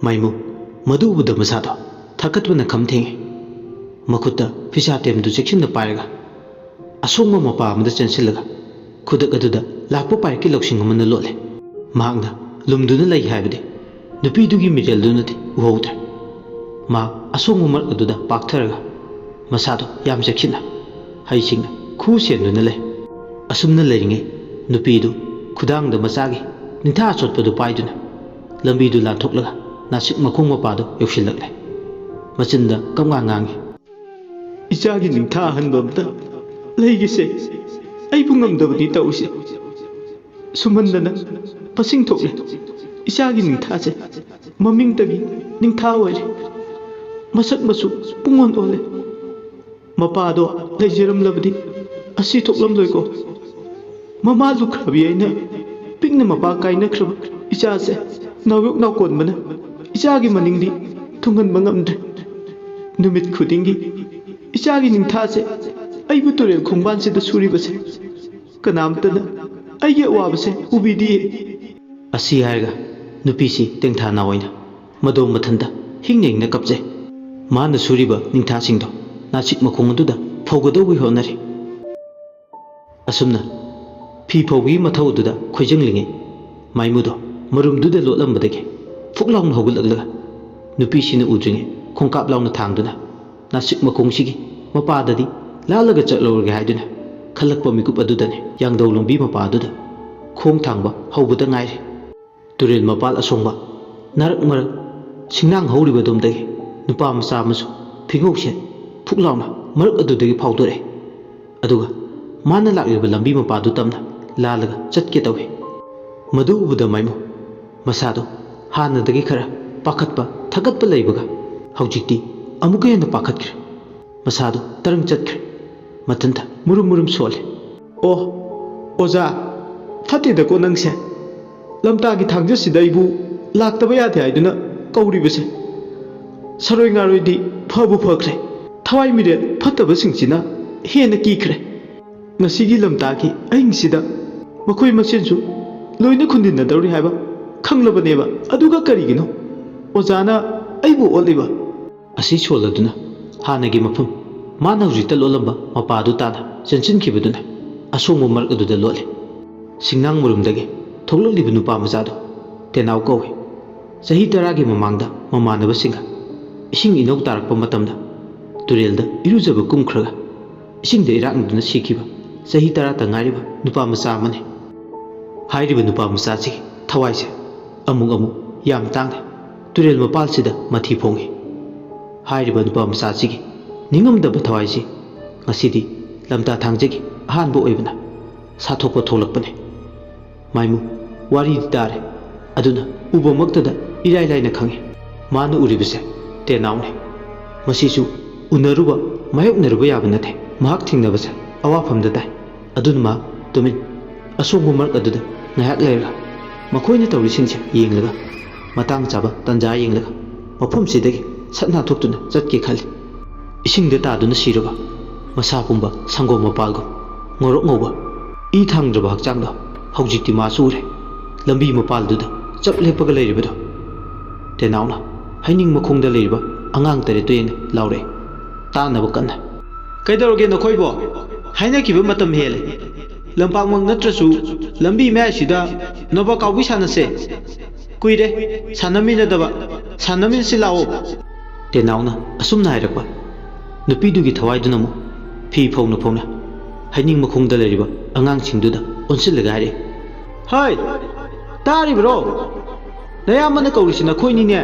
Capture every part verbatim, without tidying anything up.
ꯃꯥꯏꯃꯨ ꯃꯗꯨ ꯎꯕꯗ ꯃꯁꯥꯗꯣ ꯊꯥꯀꯠꯄꯅ ꯈꯝ ꯊꯦꯡꯉꯤ꯫ ꯃꯈꯨꯠꯇ ꯐꯤꯁꯥ ꯇꯦꯝꯗꯨ ꯆꯦꯛꯁꯤꯟꯅ ꯄꯥꯏꯔꯒ ꯑꯁꯣꯡꯕ ꯃꯄꯥ ꯑꯃꯗ ꯆꯦꯟꯁꯤꯜꯂꯒ ꯈꯨꯗꯛ ꯑꯗꯨꯗ ꯂꯥꯛꯄ ꯄꯥꯏꯔꯛꯀꯤ ꯂꯧꯁꯤꯡ ꯑꯃꯅ ꯂꯣꯠꯂꯦ꯫ ꯃꯍꯥꯛꯅ ꯂꯨꯝꯗꯨꯅ ꯂꯩ ꯍꯥꯏꯕꯗꯤ ꯅꯨꯄꯤꯗꯨꯒꯤ ꯃꯤꯔꯦꯜꯗꯨꯅꯗꯤ ꯎꯍꯧꯗ꯭ꯔꯦ꯫ ꯃꯍꯥꯛ ꯑꯁꯣꯡꯕ ꯃꯔꯛ ꯑꯗꯨꯗ ꯄꯥꯛꯊꯔꯒ ꯃꯁꯥꯗꯣ ꯌꯥꯝ ꯆꯦꯛꯁꯤꯟꯅ ꯍꯩꯁꯤꯡꯅ ꯈꯨ ꯁꯦꯟꯗꯨꯅ ꯂꯩ꯫ ꯑꯁꯨꯝꯅ ꯂꯩꯔꯤꯉꯩ ꯅꯨꯄꯤꯗꯨ ꯈꯨꯗꯥꯡꯗ ꯃꯆꯥꯒꯤ ꯅꯤꯡꯊꯥ ꯑꯆꯣꯠꯄꯗꯨ ꯄꯥꯏꯗꯨꯅ ꯂꯝꯕꯤꯗꯨ ꯂꯥꯟꯊꯣꯛꯂꯒ ꯅꯥꯁꯤꯛ ꯃꯈꯣꯡ ꯃꯄꯥꯗꯨ ꯌꯧꯁꯤꯜꯂꯛꯂꯦ꯫ ꯃꯆꯤꯟꯗ ꯀꯞꯉꯥꯡ ꯉꯥꯡꯉꯤ꯫ "ꯏꯆꯥꯒꯤ ꯅꯤꯡꯊꯥ ꯑꯍꯟꯕ ꯑꯝꯇ ꯂꯩꯒꯦꯁꯦ꯫ ꯑꯩꯕꯨ ꯉꯝꯗꯕꯅꯤ ꯇꯧꯔꯤꯁꯦ꯫ ꯁꯨꯝꯍꯟꯗꯅ ꯃꯁꯤꯡ ꯊꯣꯛꯂꯦ꯫ ꯏꯆꯥꯒꯤ ꯅꯤꯡꯊꯥꯁꯦ ꯃꯃꯤꯡꯇꯒꯤ ꯅꯤꯡꯊꯥ ꯑꯣꯏꯔꯦ꯫ ꯃꯁꯛ ꯃꯆꯨ ꯄꯨꯡꯑꯣꯟ ꯑꯣꯜꯂꯦ꯫ ꯃꯄꯥꯗꯣ ꯂꯩꯖꯔꯝꯂꯕꯗꯤ ꯑꯁꯤ ꯊꯣꯛꯂꯝꯂꯣꯏꯀꯣ꯫ ꯃꯃꯥ ꯂꯨꯈ꯭ꯔꯕꯤ ꯑꯩꯅ ꯄꯤꯛꯅ ꯃꯄꯥ ꯀꯥꯏꯅꯈ꯭ꯔꯕ ꯏꯆꯥꯁꯦ ꯅꯥꯎꯌꯣꯛ ꯅꯥꯎꯀꯣꯟꯕꯅ ꯏꯆꯥꯒꯤ ꯃꯅꯤꯡꯗꯤ ꯊꯨꯡꯍꯟꯕ ꯉꯝꯗ꯭ꯔꯦ꯫ ꯅꯨꯃꯤꯠ ꯈꯨꯗꯤꯡꯒꯤ ꯏꯆꯥꯒꯤ ꯅꯤꯡꯊꯥꯁꯦ ꯑꯩꯕꯨ ꯇꯨꯔꯦꯜ ꯈꯣꯡꯕꯥꯟꯁꯤꯗ ꯁꯨꯔꯤꯕꯁꯦ ꯀꯅꯥꯝꯇꯅ ꯑꯩꯒꯤ ꯑꯋꯥꯕꯁꯦ ꯎꯕꯤꯗꯤꯌꯦ"꯫ ꯑꯁꯤ ꯍꯥꯏꯔꯒ ꯅꯨꯄꯤꯁꯤ ꯇꯦꯡꯊꯥ ꯅꯥꯑꯣꯏꯅ ꯃꯗꯣꯝ ꯃꯊꯟꯇ ꯍꯤꯡꯅ ꯍꯤꯡꯅ ꯀꯞꯆꯩ꯫ ꯃꯥꯅ ꯁꯨꯔꯤꯕ ꯅꯤꯡꯊꯥꯁꯤꯡꯗꯣ ꯅꯥꯁꯤꯛ ꯃꯈꯣꯡ ꯑꯗꯨꯗ ꯐꯧꯒꯗꯧꯕꯒꯤ ꯍꯣꯠꯅꯔꯤ꯫ ꯑꯁꯨꯝꯅ ꯐꯤ ꯐꯧꯕꯒꯤ ꯃꯊꯧ ꯑꯗꯨꯗ ꯈꯣꯏꯖꯪꯂꯤꯉꯩ ꯃꯥꯏꯃꯨꯗꯣ ꯃꯔꯨꯝꯗꯨꯗ ꯂꯣꯠꯂꯝꯕꯗꯒꯤ ꯐꯨꯛ ꯂꯥꯎꯅ ꯍꯧꯒꯠꯂꯛꯂꯒ ꯅꯨꯄꯤꯁꯤꯅ ꯎꯗ꯭ꯔꯤꯉꯩ ꯈꯣꯡꯀꯥꯞ ꯂꯥꯎꯅ ꯊꯥꯡꯗꯨꯅ ꯅꯥꯁꯤꯛ ꯃꯈꯣꯡꯁꯤꯒꯤ ꯃꯄꯥꯗꯗꯤ ꯂꯥꯜꯂꯒ ꯆꯠꯍꯧꯔꯒꯦ ꯍꯥꯏꯗꯨꯅ ꯈꯜꯂꯛꯄ ꯃꯤꯀꯨꯞ ꯑꯗꯨꯗꯅꯤ ꯌꯥꯡꯗꯧ ꯂꯝꯕꯤ ꯃꯄꯥꯗꯨꯗ ꯈꯣꯡ ꯊꯥꯡꯕ ꯍꯧꯕꯗ ꯉꯥꯏꯔꯤ꯫ ꯇꯨꯔꯦꯜ ꯃꯄꯥꯜ ꯑꯁꯣꯡꯕ ꯅꯥꯔꯛ ꯃꯔꯛ ꯁꯤꯡꯅꯥꯡ ꯍꯧꯔꯤꯕꯗꯣꯝꯗꯒꯤ ꯅꯨꯄꯥ ꯃꯆꯥ ꯑꯃꯁꯨ ꯐꯤꯉꯧꯁꯦ ꯐꯨꯛ ꯂꯥꯎꯅ ꯃꯔꯛ ꯑꯗꯨꯗꯒꯤ ꯐꯥꯎꯗꯣꯔꯛꯑꯦ꯫ ꯑꯗꯨꯒ ꯃꯥꯅ ꯂꯥꯛꯂꯤꯕ ꯂꯝꯕꯤ ꯃꯄꯥꯗꯨ ꯇꯝꯅ ꯂꯥꯜꯂꯒ ꯆꯠꯀꯦ ꯇꯧꯏ꯫ ꯃꯗꯨ ꯎꯕꯗ ꯃꯥꯏꯃꯨ ꯃꯁꯥꯗꯣ ꯍꯥꯟꯅꯗꯒꯤ ꯈꯔ ꯄꯥꯈꯠꯄ ꯊꯀꯠꯄ ꯂꯩꯕꯒ ꯍꯧꯖꯤꯛꯇꯤ ꯑꯃꯨꯛꯀ ꯍꯦꯟꯅ ꯄꯥꯈꯠꯈ꯭ꯔꯦ꯫ ꯃꯁꯥꯗꯣ ꯇꯔꯪ ꯆꯠꯈ꯭ꯔꯦ꯫ ꯃꯊꯟꯇ ꯃꯨꯔꯨꯝ ꯃꯨꯔꯨꯝ ꯁꯣꯜꯂꯦ꯫ "ꯑꯣ, ꯑꯣꯖꯥ, ꯐꯠꯇꯦꯗꯀꯣ ꯅꯪꯁꯦ꯫ ꯂꯝꯇꯥꯒꯤ ꯊꯥꯡꯖꯁꯤꯗ ꯑꯩꯕꯨ ꯂꯥꯛꯇꯕ ꯌꯥꯗꯦ ꯍꯥꯏꯗꯨꯅ ꯀꯧꯔꯤꯕꯁꯦ꯫ ꯁꯔꯣꯏ ꯉꯥꯔꯣꯏꯗꯤ ꯐꯕꯨ ꯐꯈ꯭ꯔꯦ꯫ ꯊꯋꯥꯏ ꯃꯤꯔꯦꯜ ꯐꯠꯇꯕꯁꯤꯡꯁꯤꯅ ꯍꯦꯟꯅ ꯀꯤꯈ꯭ꯔꯦ꯫ ꯉꯁꯤꯒꯤ ꯂꯝꯇꯥꯒꯤ ꯑꯍꯤꯡꯁꯤꯗ ꯃꯈꯣꯏ ꯃꯁꯦꯟꯁꯨ ꯂꯣꯏꯅ ꯈꯨꯟꯗꯤꯟꯅꯗꯧꯔꯤ ꯍꯥꯏꯕ ꯈꯪꯂꯕꯅꯦꯕ꯫ ꯑꯗꯨꯒ ꯀꯔꯤꯒꯤꯅꯣ "ꯑꯣꯖꯥꯅ ꯑꯩꯕꯨ ꯑꯣꯠꯂꯤꯕ?" ꯑꯁꯤ ꯁꯣꯜꯂꯗꯨꯅ ꯍꯥꯟꯅꯒꯤ ꯃꯐꯝ, ꯃꯥꯅ ꯍꯧꯖꯤꯛꯇ ꯂꯣꯠꯂꯝꯕ ꯃꯄꯥꯗꯨ ꯇꯥꯅ ꯆꯦꯟꯁꯤꯟꯈꯤꯕꯗꯨꯅ ꯑꯁꯣꯡꯕ ꯃꯔꯛ ꯑꯗꯨꯗ ꯂꯣꯠꯂꯦ꯫ ꯁꯤꯡꯅꯥꯡ ꯃꯔꯨꯝꯗꯒꯤ ꯊꯣꯛꯂꯛꯂꯤꯕ ꯅꯨꯄꯥ ꯃꯆꯥꯗꯨ ꯇꯦꯅꯥꯎ ꯀꯧꯏ꯫ ꯆꯍꯤ ꯇꯔꯥꯒꯤ ꯃꯃꯥꯡꯗ ꯃꯃꯥꯟꯅꯕꯁꯤꯡꯒ ꯏꯁꯤꯡ ꯏꯅꯧ ꯇꯥꯔꯛꯄ ꯃꯇꯝꯗ ꯇꯨꯔꯦꯜꯗ ꯏꯔꯨꯖꯕ ꯀꯨꯝꯈ꯭ꯔꯒ ꯏꯁꯤꯡꯗ ꯏꯔꯥꯛꯅꯗꯨꯅ ꯁꯤꯈꯤꯕ ꯆꯍꯤ ꯇꯔꯥꯇ ꯉꯥꯏꯔꯤꯕ ꯅꯨꯄꯥ ꯃꯆꯥ ꯑꯃꯅꯤ꯫ ꯍꯥꯏꯔꯤꯕ ꯅꯨꯄꯥ ꯃꯆꯥꯁꯤꯒꯤ ꯊꯋꯥꯏꯁꯦ ꯑꯃꯨꯛ ꯑꯃꯨꯛ ꯌꯥꯝ ꯇꯥꯡꯅ ꯇꯨꯔꯦꯜ ꯃꯄꯥꯜꯁꯤꯗ ꯃꯊꯤ ꯐꯣꯡꯏ꯫ ꯍꯥꯏꯔꯤꯕ ꯅꯨꯄꯥ ꯃꯆꯥꯁꯤꯒꯤ ꯅꯤꯡꯉꯝꯗꯕ ꯊꯋꯥꯏꯁꯤ ꯉꯁꯤꯗꯤ ꯂꯝꯇꯥ ꯊꯥꯡꯖꯒꯤ ꯑꯍꯥꯟꯕ ꯑꯣꯏꯕꯅ ꯁꯥꯊꯣꯛꯄ ꯊꯣꯛꯂꯛꯄꯅꯤ꯫ ꯃꯥꯏꯃꯨ, ꯋꯥꯔꯤꯗꯤ ꯇꯥꯔꯦ, ꯑꯗꯨꯅ ꯎꯕꯃꯛꯇꯗ ꯏꯔꯥꯏ ꯂꯥꯏꯅ ꯈꯪꯏ꯫ ꯃꯥꯅ ꯎꯔꯤꯕꯁꯦ ꯇꯦꯅꯥꯎꯅꯤ꯫ ꯃꯁꯤꯁꯨ ꯎꯅꯔꯨꯕ, ꯃꯥꯌꯣꯛꯅꯔꯨꯕ ꯌꯥꯕ ꯅꯠꯇꯦ꯫ ꯃꯍꯥꯛ ꯊꯦꯡꯅꯕꯁꯦ ꯑꯋꯥꯐꯝꯗ ꯇꯥꯏ꯫ ꯑꯗꯨꯅ ꯃꯥ ꯇꯨꯃꯤꯟ, ꯑꯁꯣꯡꯕ ꯃꯔꯛ ꯑꯗꯨꯗ ꯉꯥꯏꯍꯥꯛ ꯂꯩꯔꯒ ꯃꯈꯣꯏꯅ ꯇꯧꯔꯤꯁꯤꯡꯁꯦ ꯌꯦꯡꯂꯒ, ꯃꯇꯥꯡ ꯆꯥꯕ ꯇꯥꯟꯖꯥ ꯌꯦꯡꯂꯒ ꯃꯐꯝꯁꯤꯗꯒꯤ ꯁꯠ ꯅꯥꯟꯊꯣꯛꯇꯨꯅ ꯆꯠꯀꯦ ꯈꯜꯂꯤ꯫ ꯏꯁꯤꯡꯗ ꯇꯥꯗꯨꯅ ꯁꯤꯔꯕ ꯃꯁꯥ ꯄꯨꯝꯕ ꯁꯪꯒꯣꯝ ꯃꯄꯥꯜꯒꯨꯝ ꯉꯧꯔꯣꯛ ꯉꯧꯕ, ꯏ ꯊꯥꯡꯗ꯭ꯔꯕ ꯍꯛꯆꯥꯡꯗꯣ ꯍꯧꯖꯤꯛꯇꯤ ꯃꯥꯁꯨ ꯎꯔꯦ꯫ ꯂꯝꯕꯤ ꯃꯄꯥꯜꯗꯨꯗ ꯆꯞ ꯂꯦꯞꯄꯒ ꯂꯩꯔꯤꯕꯗꯣ꯫ ꯇꯦꯅꯥꯎꯅ ꯍꯩꯅꯤꯡ ꯃꯈꯣꯡꯗ ꯂꯩꯔꯤꯕ ꯑꯉꯥꯡ ꯇꯔꯦꯠꯇꯨ ꯌꯦꯡꯅ ꯂꯥꯎꯔꯛꯏ, ꯇꯥꯅꯕ ꯀꯟꯅ꯫ "ꯀꯩꯗꯧꯔꯒꯦ ꯅꯈꯣꯏꯕꯣ? ꯍꯥꯏꯅꯈꯤꯕ ꯃꯇꯝ ꯍꯦꯜꯂꯦ꯫ ꯂꯝꯄꯥꯛꯃꯛ ꯅꯠꯇ꯭ꯔꯁꯨ ꯂꯝꯕꯤ ꯃꯌꯥꯏꯁꯤꯗ ꯅꯣꯕꯥ ꯀꯥꯎꯕꯤ ꯁꯥꯟꯅꯁꯦ꯫ ꯀꯨꯏꯔꯦ ꯁꯥꯟꯅꯃꯤꯟꯅꯗꯕ꯫ ꯁꯥꯟꯅꯃꯤꯟꯅꯁꯤ ꯂꯥꯛꯑꯣ꯫" ꯇꯦꯅꯥꯎꯅ ꯑꯁꯨꯝꯅ ꯍꯥꯏꯔꯛꯄ, ꯅꯨꯄꯤꯗꯨꯒꯤ ꯊꯋꯥꯏꯗꯨꯅ ꯑꯃꯨꯛ ꯐꯤ ꯐꯧꯅ ꯐꯧꯅ ꯍꯩꯅꯤꯡ ꯃꯈꯣꯡꯗ ꯂꯩꯔꯤꯕ ꯑꯉꯥꯡꯁꯤꯡꯗꯨꯗ ꯑꯣꯟꯁꯤꯜꯂꯒ ꯍꯥꯏꯔꯛꯏ, "ꯍꯩ, ꯇꯥꯔꯤꯕ꯭ꯔꯣ? ꯅꯌꯥꯝꯕꯅ ꯀꯧꯔꯤꯁꯤ ꯅꯈꯣꯏꯅꯤꯅꯦ꯫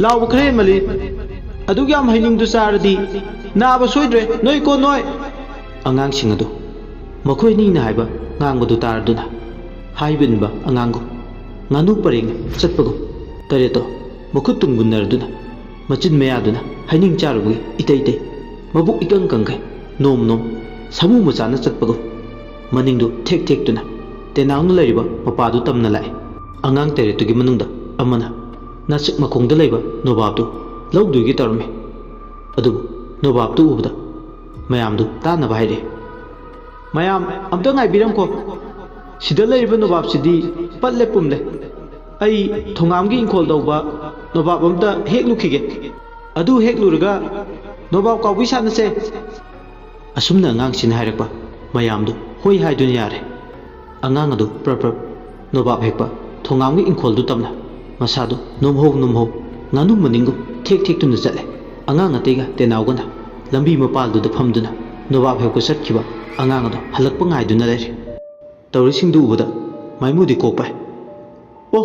ꯂꯥꯎꯕ ꯈꯔ ꯍꯦꯟꯃꯜꯂꯤ꯫ ꯑꯗꯨꯛ ꯌꯥꯝ ꯍꯩꯅꯤꯡꯗꯨ ꯆꯥꯔꯗꯤ ꯅꯥꯕ ꯁꯣꯏꯗ꯭ꯔꯦ, ꯅꯣꯏꯀꯣ ꯅꯣꯏ꯫" ꯑꯉꯥꯡꯁꯤꯡ ꯑꯗꯨ ꯃꯈꯣꯏ ꯑꯅꯤꯅ ꯍꯥꯏꯕ ꯉꯥꯡꯕꯗꯨ ꯇꯥꯔꯗꯨꯅ ꯍꯥꯏꯕ ꯏꯟꯕ ꯑꯉꯥꯡꯒꯨꯝ, ꯉꯥꯅꯨ ꯄꯔꯦꯡ ꯆꯠꯄꯒꯨꯝ, ꯇꯔꯦꯠꯇꯣ ꯃꯈꯨꯠ ꯇꯨꯡꯒꯨꯟꯅꯔꯗꯨꯅ, ꯃꯆꯤꯟ ꯃꯌꯥꯗꯨꯅ ꯍꯩꯅꯤꯡ ꯆꯥꯔꯨꯕꯒꯤ ꯏꯇꯩ ꯇꯩ, ꯃꯕꯨꯛ ꯏꯀꯪ ꯀꯪꯈꯩ ꯅꯣꯝ ꯅꯣꯝ ꯁꯥꯃꯨ ꯃꯆꯥꯅ ꯆꯠꯄꯒꯨꯝ ꯃꯅꯤꯡꯗꯨ ꯊꯦꯛ ꯊꯦꯛꯇꯨꯅ ꯇꯦꯅꯥꯎꯅ ꯂꯩꯔꯤꯕ ꯃꯄꯥꯗꯨ ꯇꯝꯅ ꯂꯥꯛꯏ꯫ ꯑꯉꯥꯡ ꯇꯔꯦꯠꯇꯨꯒꯤ ꯃꯅꯨꯡꯗ ꯑꯃꯅ ꯅꯥꯆꯤꯛ ꯃꯈꯣꯡꯗ ꯂꯩꯕ ꯅꯣꯕꯥꯞꯇꯨ ꯂꯧꯗꯣꯏꯒꯦ ꯇꯧꯔꯝꯃꯤ꯫ ꯑꯗꯨꯕꯨ ꯅꯣꯕꯥꯞꯇꯨ ꯎꯕꯗ ꯃꯌꯥꯝꯗꯨ ꯇꯥꯅꯕ ꯍꯥꯏꯔꯛꯏ, "ꯃꯌꯥꯝ ꯑꯝꯇ ꯉꯥꯏꯕꯤꯔꯝꯈꯣ꯫ ꯁꯤꯗ ꯂꯩꯔꯤꯕ ꯅꯣꯕꯥꯞꯁꯤꯗꯤ ꯄꯠꯂꯦ ꯄꯨꯝꯂꯦ꯫ ꯑꯩ ꯊꯣꯉꯥꯝꯒꯤ ꯏꯪꯈꯣꯜ ꯇꯧꯕ "ꯅꯣꯕꯥꯞ ꯑꯝꯇ ꯍꯦꯛꯂꯨꯈꯤꯒꯦ꯫ ꯑꯗꯨ ꯍꯦꯛꯂꯨꯔꯒ ꯅꯣꯕꯥꯞ ꯀꯥꯎꯕꯤ ꯁꯥꯟꯅꯁꯦ꯫" ꯑꯁꯨꯝꯅ ꯑꯉꯥꯡꯁꯤꯅ ꯍꯥꯏꯔꯛꯄ ꯃꯌꯥꯝꯗꯨ ꯍꯣꯏ ꯍꯥꯏꯗꯨꯅ ꯌꯥꯔꯦ꯫ ꯑꯉꯥꯡ ꯑꯗꯨ ꯄ꯭ꯔꯞ ꯄ꯭ꯔꯞ ꯅꯣꯕꯥꯞ ꯍꯦꯛꯄ ꯊꯣꯉꯥꯝꯒꯤ ꯏꯪꯈꯣꯜꯗꯨ ꯇꯝꯅ ꯃꯁꯥꯗꯨ ꯅꯣꯝꯍꯧ ꯅꯣꯝꯍꯧ ꯉꯥꯅꯨ ꯃꯅꯤꯡꯒꯨꯝ ꯊꯦꯛ ꯊꯦꯛꯇꯨꯅ ꯆꯠꯂꯦ꯫ ꯑꯉꯥꯡ ꯑꯇꯩꯒ ꯇꯦꯅꯥꯎꯒꯅ ꯂꯝꯕꯤ ꯃꯄꯥꯜꯗꯨꯗ ꯐꯝꯗꯨꯅ ꯅꯣꯕꯥꯞ ꯍꯦꯛꯄ ꯆꯠꯈꯤꯕ ꯑꯉꯥꯡ ꯑꯗꯨ ꯍꯜꯂꯛꯄ ꯉꯥꯏꯗꯨꯅ ꯂꯩꯔꯦ꯫ ꯇꯧꯔꯤꯁꯤꯡꯗꯨ ꯎꯕꯗ ꯃꯥꯏꯃꯨꯗꯤ ꯀꯣꯛꯄ꯫ "ꯑꯣ,